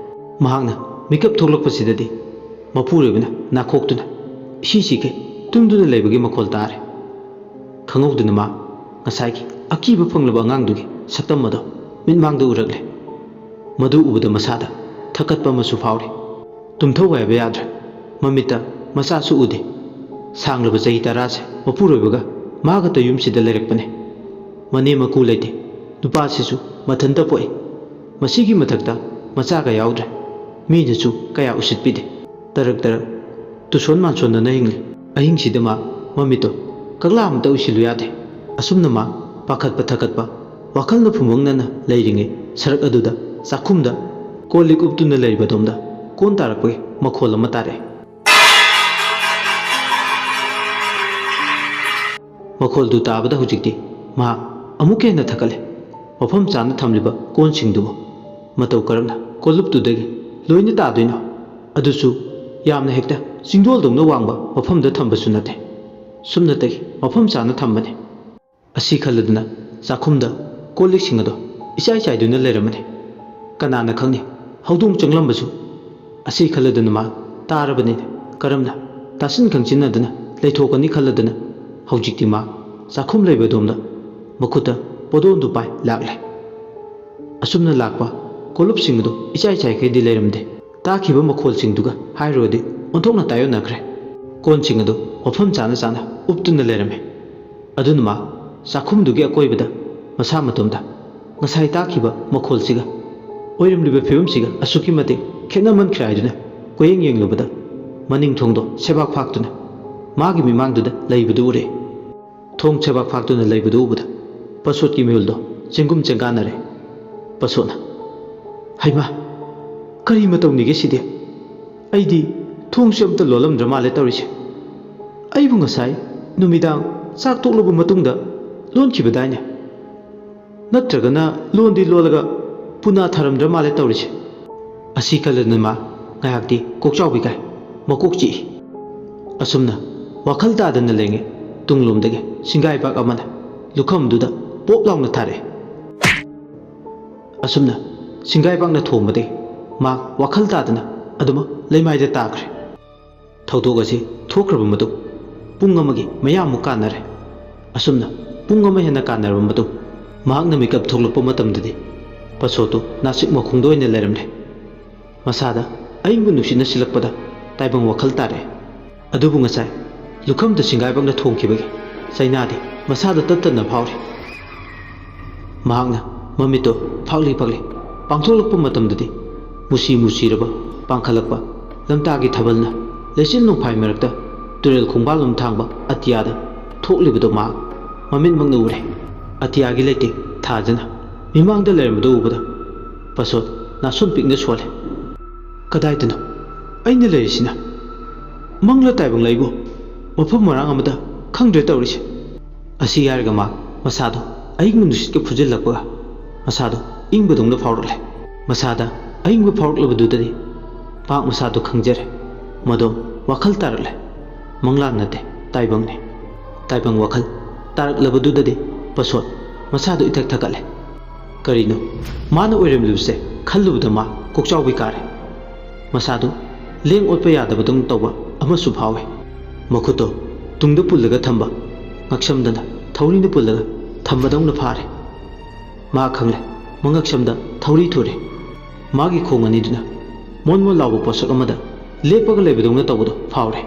ꯃꯍꯥꯛꯅ ꯃꯤꯀꯞ ꯊꯣꯛꯂꯛꯄꯁꯤꯗꯗꯤ ꯃꯄꯨꯔꯣꯏꯕꯅ ꯅꯥꯈꯣꯛꯇꯨꯅ ꯏꯁꯤ ꯁꯤꯈꯩ ꯇꯨꯝꯗꯨꯅ ꯂꯩꯕꯒꯤ ꯃꯈꯣꯜ ꯇꯥꯔꯦ꯫ ꯈꯪꯍꯧꯗꯅ ꯃꯥ ꯉꯁꯥꯏꯒꯤ ꯑꯀꯤꯕ ꯐꯪꯂꯕ ꯑꯉꯥꯡꯗꯨꯒꯤ ꯁꯛꯇꯝ ꯑꯗꯣ ꯃꯤꯠꯃꯥꯡꯗ ꯎꯔꯛꯂꯦ꯫ ꯃꯗꯨ ꯎꯕꯗ ꯃꯁꯥꯗ ꯊꯛꯀꯠꯄ ꯑꯃꯁꯨ ꯐꯥꯎꯔꯤ꯫ ꯇꯨꯝꯊꯧ ꯍꯥꯏꯕ ꯌꯥꯗ꯭ꯔꯦ꯫ ꯃꯃꯤꯠꯇ ꯃꯆꯥꯁꯨ ꯎꯗꯦ꯫ ꯁꯥꯡꯂꯕ ꯆꯍꯤ ꯇꯔꯥꯁꯦ ꯃꯄꯨꯔꯣꯏꯕꯒ ꯃꯥꯒꯇ ꯌꯨꯝꯁꯤꯗ ꯂꯩꯔꯛꯄꯅꯦ꯫ ꯃꯅꯦꯝ ꯃꯀꯨ ꯂꯩꯇꯦ꯫ ꯅꯨꯄꯥꯁꯤꯁꯨ ꯃꯊꯟꯇ ꯄꯣꯛꯏ꯫ ꯃꯁꯤꯒꯤ ꯃꯊꯛꯇ ꯃꯆꯥꯒ ꯌꯥꯎꯗ꯭ꯔꯦ꯫ ꯃꯤꯅꯁꯨ ꯀꯌꯥ ꯎꯁꯤꯠꯄꯤꯗꯦ꯫ ꯇꯔꯛ ꯇꯔꯛ ꯇꯨꯁꯣꯟ ꯃꯥꯟꯁꯣꯟꯗꯅ ꯍꯤꯡꯂꯤ꯫ ꯑꯍꯤꯡꯁꯤꯗ ꯃꯥ ꯃꯃꯤꯠꯇꯣ ꯀꯛꯂꯥ ꯑꯃꯇ ꯎꯏꯁꯤꯜꯂꯨ ꯌꯥꯗꯦ꯫ ꯑꯁꯨꯝꯅ ꯃꯥ ꯄꯥꯈꯠꯄ ꯊꯀꯠꯄ, ꯋꯥꯈꯜꯅ ꯐꯨꯝꯕꯪꯅꯅ ꯂꯩꯔꯤꯉꯩ ꯁꯔꯛ ꯑꯗꯨꯗ ꯆꯥꯛꯈꯨꯝꯗ ꯀꯣꯜ ꯂꯤꯛ ꯎꯞꯇꯨꯅ ꯂꯩꯔꯤꯕ ꯑꯗꯣꯝꯗ ꯀꯣꯟ ꯇꯥꯔꯛꯄꯒꯤ ꯃꯈꯣꯜ ꯑꯃ ꯇꯥꯔꯛꯑꯦ꯫ ꯃꯈꯣꯜꯗꯨ ꯇꯥꯕꯗ ꯍꯧꯖꯤꯛꯇꯤ ꯃꯍꯥꯛ ꯑꯃꯨꯛꯀ ꯍꯦꯟꯅ ꯊꯛꯀꯠꯂꯦ꯫ ꯃꯐꯝ ꯆꯥꯅ ꯊꯝꯂꯤꯕ ꯀꯣꯟꯁꯤꯡꯗꯨꯕꯨ ꯃꯇꯧ ꯀꯔꯝꯅ ꯀꯣꯜꯂꯨꯞꯇꯨꯗꯒꯤ ꯂꯣꯏꯅ ꯇꯥꯗꯣꯏꯅꯣ? ꯑꯗꯨꯁꯨ ꯌꯥꯝꯅ ꯍꯦꯛꯇ ꯆꯤꯡꯗꯣꯜꯗꯧꯅ ꯋꯥꯡꯕ ꯃꯐꯝꯗ ꯊꯝꯕꯁꯨ ꯅꯠꯇꯦ꯫ ꯁꯨꯞꯅꯇꯒꯤ ꯃꯐꯝ ꯆꯥꯅ ꯊꯝꯕꯅꯤ꯫ ꯑꯁꯤ ꯈꯜꯂꯗꯨꯅ ꯆꯥꯛꯈꯨꯝꯗ ꯀꯣꯜ ꯂꯤꯛꯁꯤꯡ ꯑꯗꯣ ꯏꯆꯥꯏ ꯆꯥꯏꯗꯨꯅ ꯂꯩꯔꯝꯃꯅꯤ꯫ ꯀꯅꯥꯅ ꯈꯪꯅꯤ, ꯍꯧꯗꯣꯡ ꯆꯪꯂꯝꯕꯁꯨ꯫ ꯑꯁꯤ ꯈꯜꯂꯗꯨꯅ ꯃꯥ ꯇꯥꯔꯕꯅꯤꯅ ꯀꯔꯝꯅ ꯇꯥꯁꯤꯟ ꯈꯪꯁꯤꯟꯅꯗꯨꯅ ꯂꯩꯊꯣꯛꯀꯅꯤ ꯈꯜꯂꯗꯨꯅ ꯍꯧꯖꯤꯛꯇꯤ ꯃꯥ ꯆꯥꯛꯈꯨꯝ ꯂꯩꯕ ꯑꯗꯣꯝꯗ ꯃꯈꯨꯠꯇ ꯄꯣꯗꯣꯟꯗꯨ ꯄꯥꯏ ꯂꯥꯛꯂꯦ꯫ ꯑꯁꯨꯝꯅ ꯂꯥꯛꯄ ꯀꯣꯜꯂꯨꯞꯁꯤꯡ ꯑꯗꯨ ꯏꯆꯥꯏ ꯆꯥꯏꯈꯩꯗꯤ ꯂꯩꯔꯝꯗꯦ꯫ ꯇꯥꯈꯤꯕ ꯃꯈꯣꯜꯁꯤꯡꯗꯨꯒ ꯍꯥꯏꯔꯨꯔꯗꯤ ꯑꯣꯟꯊꯣꯛꯅ ꯇꯥꯏꯑꯣꯟꯅꯈ꯭ꯔꯦ꯫ ꯀꯣꯟꯁꯤꯡ ꯑꯗꯨ ꯃꯐꯝ ꯆꯥꯅ ꯆꯥꯅ ꯎꯞꯇꯨꯅ ꯂꯩꯔꯝꯃꯤ꯫ ꯑꯗꯨꯅ ꯃꯥ ꯆꯥꯛꯈꯨꯝꯗꯨꯒꯤ ꯑꯀꯣꯏꯕꯗ ꯃꯁꯥ ꯃꯇꯣꯝꯗ ꯉꯁꯥꯏ ꯇꯥꯈꯤꯕ ꯃꯈꯣꯜꯁꯤꯒ ꯑꯣꯏꯔꯝꯂꯤꯕ ꯐꯤꯕꯝꯁꯤꯒ ꯑꯁꯨꯛꯀꯤ ꯃꯇꯤꯛ ꯈꯦꯠꯅꯃꯟꯈ꯭ꯔꯦ ꯍꯥꯏꯗꯨꯅ ꯀꯣꯏꯌꯦꯡ ꯌꯦꯡꯂꯨꯕꯗ ꯃꯅꯤꯡ ꯊꯣꯡꯗꯣ ꯁꯦꯕꯥꯛ ꯐꯥꯛꯇꯨꯅ ꯃꯥꯒꯤ ꯃꯤꯃꯥꯡꯗꯨꯗ ꯂꯩꯕꯗꯨ ꯎꯔꯦ꯫ ꯊꯣꯡ ꯁꯦꯕꯥꯛ ꯐꯥꯛꯇꯨꯅ ꯂꯩꯕꯗꯨ ꯎꯕꯗ ꯄꯁꯣꯠꯀꯤ ꯃꯤꯍꯨꯜꯗꯣ ꯆꯦꯡꯒꯨꯝ ꯆꯦꯡꯀꯥꯟꯅꯔꯦ꯫ ꯄꯁꯣꯠꯅ, "ꯍꯩꯃꯥ, ꯀꯔꯤ ꯃꯇꯧꯅꯤꯒꯦ ꯁꯤꯗꯤ? ꯑꯩꯗꯤ ꯊꯣꯡꯁꯦ ꯑꯝꯇ ꯂꯣꯜꯂꯝꯗ꯭ꯔ ꯃꯥꯜꯂꯦ ꯇꯧꯔꯤꯁꯦ꯫ ꯑꯩꯕꯨ ꯉꯁꯥꯏ ꯅꯨꯃꯤꯗꯥꯡ ꯆꯥꯛ ꯇꯣꯛꯂꯕ ꯃꯇꯨꯡꯗ ꯂꯣꯟꯈꯤꯕꯗꯥꯏꯅꯦ? ꯅꯠꯇ꯭ꯔꯒꯅ ꯂꯣꯟꯗꯤ ꯂꯣꯜꯂꯒ ꯄꯨꯅꯥ ꯊꯥꯔꯝꯗ꯭ꯔ ꯃꯥꯜꯂꯦ ꯇꯧꯔꯤꯁꯦ?" ꯑꯁꯤ ꯈꯜꯂꯗꯨꯅ ꯃꯥ ꯉꯥꯏꯍꯥꯛꯇꯤ ꯀꯣꯛꯆꯥꯎꯕꯤ ꯀꯥꯏ, ꯃꯀꯣꯛ ꯆꯤꯛꯏ꯫ ꯑꯁꯨꯝꯅ ꯋꯥꯈꯜ ꯇꯥꯗꯅ ꯂꯩꯉꯩ ꯇꯨꯡꯂꯣꯝꯗꯒꯤ ꯁꯤꯡꯒꯥꯏꯕꯥꯛ ꯑꯃꯅ ꯂꯨꯈꯝꯗꯨꯗ ꯄꯣꯞ ꯂꯥꯎꯅ ꯊꯥꯔꯛꯑꯦ꯫ ꯑꯁꯨꯝꯅ ꯁꯤꯡꯒꯥꯏꯕꯥꯛꯅ ꯊꯣꯝꯕꯗꯒꯤ ꯃꯥ ꯋꯥꯈꯜ ꯇꯥꯗꯅ ꯑꯗꯨꯃꯛ ꯂꯩꯃꯥꯏꯗ ꯇꯥꯈ꯭ꯔꯦ꯫ ꯊꯧꯗꯣꯛ ꯑꯁꯤ ꯊꯣꯛꯈ꯭ꯔꯕ ꯃꯇꯨꯡ ꯄꯨꯡ ꯑꯃꯒꯤ ꯃꯌꯥꯃꯨꯛ ꯀꯥꯟꯅꯔꯦ꯫ ꯑꯁꯨꯝꯅ ꯄꯨꯡ ꯑꯃ ꯍꯦꯟꯅ ꯀꯥꯟꯅꯔꯕ ꯃꯇꯨꯡ ꯃꯍꯥꯛꯅ ꯃꯤꯀꯞ ꯊꯣꯛꯂꯛꯄ ꯃꯇꯝꯗꯗꯤ ꯄꯁꯣꯠꯇꯨ ꯅꯥꯁꯤꯛ ꯃꯈꯣꯡꯗ ꯑꯣꯏꯅ ꯂꯩꯔꯝꯂꯦ꯫ ꯃꯁꯥꯗ ꯑꯏꯪꯕ ꯅꯨꯡꯁꯤꯠꯅ ꯁꯤꯜꯂꯛꯄꯗ ꯇꯥꯏꯕꯪ ꯋꯥꯈꯜ ꯇꯥꯔꯛꯑꯦ꯫ ꯑꯗꯨꯕꯨ ꯉꯁꯥꯏ ꯂꯨꯈꯝꯗ ꯁꯤꯡꯒꯥꯏꯕꯛꯅ ꯊꯣꯡꯈꯤꯕꯒꯤ ꯆꯩꯅꯥꯗꯤ ꯃꯁꯥꯗ ꯇꯠꯇꯅ ꯐꯥꯎꯔꯤ꯫ ꯃꯍꯥꯛꯅ ꯃꯃꯤꯠꯇꯣ ꯐꯥꯛꯂꯤ ꯐꯥꯛꯂꯤ ꯄꯥꯡꯊꯣꯛꯂꯛꯄ ꯃꯇꯝꯗꯗꯤ ꯃꯨꯁꯤ ꯃꯨꯁꯤꯔꯕ ꯄꯥꯡꯈꯠꯂꯛꯄ ꯂꯝꯇꯥꯒꯤ ꯊꯥꯕꯜꯅ ꯂꯩꯆꯤꯜ ꯅꯣꯡꯐꯥꯏ ꯃꯔꯛꯇ ꯇꯨꯔꯦꯜ ꯈꯣꯡꯕꯥꯜꯂꯣꯝ ꯊꯥꯡꯕ ꯑꯇꯤꯌꯥꯗ ꯊꯣꯛꯂꯤꯕꯗꯨ ꯃꯍꯥꯛ ꯃꯃꯤꯠꯃꯛꯅ ꯎꯔꯦ꯫ ꯑꯇꯤꯌꯥꯒꯤ ꯂꯩꯇꯦꯡ ꯊꯥꯖꯅ ꯃꯤꯃꯥꯡꯗ ꯂꯩꯔꯝꯕꯗꯨ ꯎꯕꯗ ꯄꯁꯣꯠ ꯅꯥꯁꯣꯟ ꯄꯤꯛꯅ ꯁꯣꯜꯂꯦ꯫ "ꯀꯗꯥꯏꯗꯅꯣ ꯑꯩꯅ ꯂꯩꯔꯤꯁꯤꯅ? ꯃꯪꯂ ꯇꯥꯏꯕꯪꯂ ꯑꯩꯕꯨ ꯃꯐꯝ ꯃꯔꯥꯡ ꯑꯃꯗ ꯈꯪꯗ꯭ꯔꯦ ꯇꯧꯔꯤꯁꯦ꯫" ꯑꯁꯤ ꯍꯥꯏꯔꯒ ꯃꯥ ꯃꯁꯥꯗꯣ ꯑꯏꯪꯕ ꯅꯨꯡꯁꯤꯠꯀ ꯐꯨꯖꯤꯜꯂꯛꯄꯒ ꯃꯁꯥꯗꯣ ꯏꯪꯕꯗꯧꯅ ꯐꯥꯎꯔꯛꯂꯦ꯫ ꯃꯁꯥꯗ ꯑꯏꯪꯕ ꯐꯥꯎꯔꯛꯂꯕꯗꯨꯗꯗꯤ ꯃꯍꯥꯛ ꯃꯁꯥꯗꯣ ꯈꯪꯖꯔꯦ, ꯃꯗꯣ ꯋꯥꯈꯜ ꯇꯥꯔꯛꯂꯦ꯫ ꯃꯪꯂꯥꯟ ꯅꯠꯇꯦ, ꯇꯥꯏꯕꯪꯅꯤ꯫ ꯇꯥꯏꯕꯪ ꯋꯥꯈꯜ ꯇꯥꯔꯛꯂꯕꯗꯨꯗꯗꯤ ꯄꯁꯣꯠ ꯃꯁꯥꯗꯣ ꯏꯊꯛ ꯊꯛꯀꯠꯂꯦ꯫ ꯀꯔꯤꯅꯣ ꯃꯥꯅ ꯑꯣꯏꯔꯝꯂꯤꯕꯁꯦ ꯈꯜꯂꯨꯕꯗ ꯃꯥ ꯀꯣꯛꯆꯥꯎꯕꯤ ꯀꯥꯔꯦ꯫ ꯃꯁꯥꯗꯨ ꯂꯦꯡ ꯑꯣꯠꯄ ꯌꯥꯗꯕꯗꯧꯅ ꯇꯧꯕ ꯑꯃꯁꯨ ꯐꯥꯎꯏ꯫ ꯃꯈꯨꯠꯇꯣ ꯇꯨꯡꯗ ꯄꯨꯜꯂꯒ ꯊꯝꯕ ꯉꯛꯁꯝꯗꯅ ꯊꯧꯔꯤꯅ ꯄꯨꯜꯂꯒ ꯊꯝꯕꯗꯧꯅ ꯐꯥꯔꯦ꯫ ꯃꯥ ꯈꯪꯂꯦ, ꯃꯉꯛꯁꯝꯗ ꯊꯧꯔꯤ ꯊꯨꯔꯦ꯫ ꯃꯥꯒꯤ ꯈꯣꯡ ꯑꯅꯤꯗꯨꯅ ꯃꯣꯟ ꯃꯣꯟ ꯂꯥꯎꯕ ꯄꯣꯠꯁꯛ ꯑꯃꯗ ꯂꯦꯞꯄꯒ ꯂꯩꯕꯗꯧꯅ ꯇꯧꯕꯗꯣ ꯐꯥꯎꯔꯦ꯫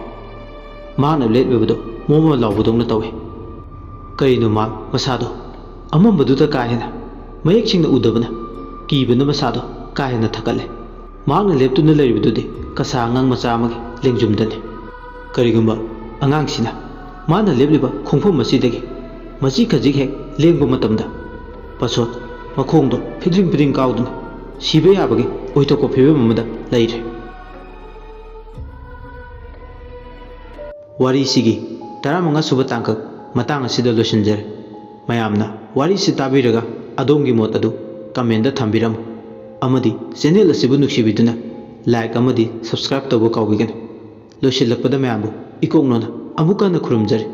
ꯃꯍꯥꯛꯅ ꯂꯦꯞꯂꯤꯕꯗꯣ ꯃꯣꯟ ꯃꯣꯟ ꯂꯥꯎꯕꯗꯧꯅ ꯇꯧꯏ꯫ ꯀꯔꯤꯅꯣ ꯃꯍꯥꯛ ꯃꯁꯥꯗꯣ ꯑꯃꯝꯕꯗꯨꯗ ꯀꯥ ꯍꯦꯟꯅ ꯃꯌꯦꯛ ꯁꯦꯡꯅ ꯎꯗꯕꯅ ꯀꯤꯕꯅ ꯃꯁꯥꯗꯣ ꯀꯥ ꯍꯦꯟꯅ ꯊꯛꯀꯠꯂꯦ꯫ ꯃꯍꯥꯛꯅ ꯂꯦꯞꯇꯨꯅ ꯂꯩꯔꯤꯕꯗꯨꯗꯤ ꯀꯁꯥ ꯑꯉꯥꯡ ꯃꯆꯥ ꯑꯃꯒꯤ ꯂꯦꯡꯖꯨꯝꯗꯅꯤ꯫ ꯀꯔꯤꯒꯨꯝꯕ ꯑꯉꯥꯡꯁꯤꯅ ꯃꯥꯅ ꯂꯦꯞꯂꯤꯕ ꯈꯣꯡꯐꯝ ꯑꯁꯤꯗꯒꯤ ꯃꯆꯤ ꯈꯖꯤꯛ ꯍꯦꯛ ꯂꯦꯡꯕ ꯃꯇꯝꯗ ꯄꯁꯣꯠ ꯃꯈꯣꯡꯗꯣ ꯐꯤꯗ꯭ꯔꯤꯡ ꯐꯤꯗ꯭ꯔꯤꯡ ꯀꯥꯎꯗꯨꯅ ꯁꯤꯕ ꯌꯥꯕꯒꯤ ꯑꯣꯏꯊꯣꯛꯄ ꯐꯤꯕꯝ ꯑꯃꯗ ꯂꯩꯔꯦ꯫ ꯋꯥꯔꯤꯁꯤꯒꯤ ꯇꯔꯥꯃꯉꯥ ꯁꯨꯕ ꯇꯥꯡꯀꯛ ꯃꯇꯥꯡ ꯑꯁꯤꯗ ꯂꯣꯏꯁꯤꯟꯖꯔꯦ꯫ ꯃꯌꯥꯝꯅ ꯋꯥꯔꯤꯁꯤ ꯇꯥꯕꯤꯔꯒ ꯑꯗꯣꯝꯒꯤ ꯃꯣꯠ ꯑꯗꯨ ꯀꯃꯦꯟꯗ ꯊꯝꯕꯤꯔꯝꯃꯨ, ꯑꯃꯗꯤ ꯆꯦꯅꯦꯜ ꯑꯁꯤꯕꯨ ꯅꯨꯡꯁꯤꯕꯤꯗꯨꯅ ꯂꯥꯏꯛ ꯑꯃꯗꯤ ꯁꯕꯁꯀ꯭ꯔꯥꯏꯕ ꯇꯧꯕ ꯀꯥꯎꯕꯤꯒꯅꯨ꯫ ꯂꯣꯏꯁꯤꯜꯂꯛꯄꯗ ꯃꯌꯥꯝꯕꯨ ꯏꯀꯣꯛꯅꯣꯅ ꯑꯃꯨꯛ ꯍꯟꯅ ꯈꯨꯔꯨꯝꯖꯔꯤ꯫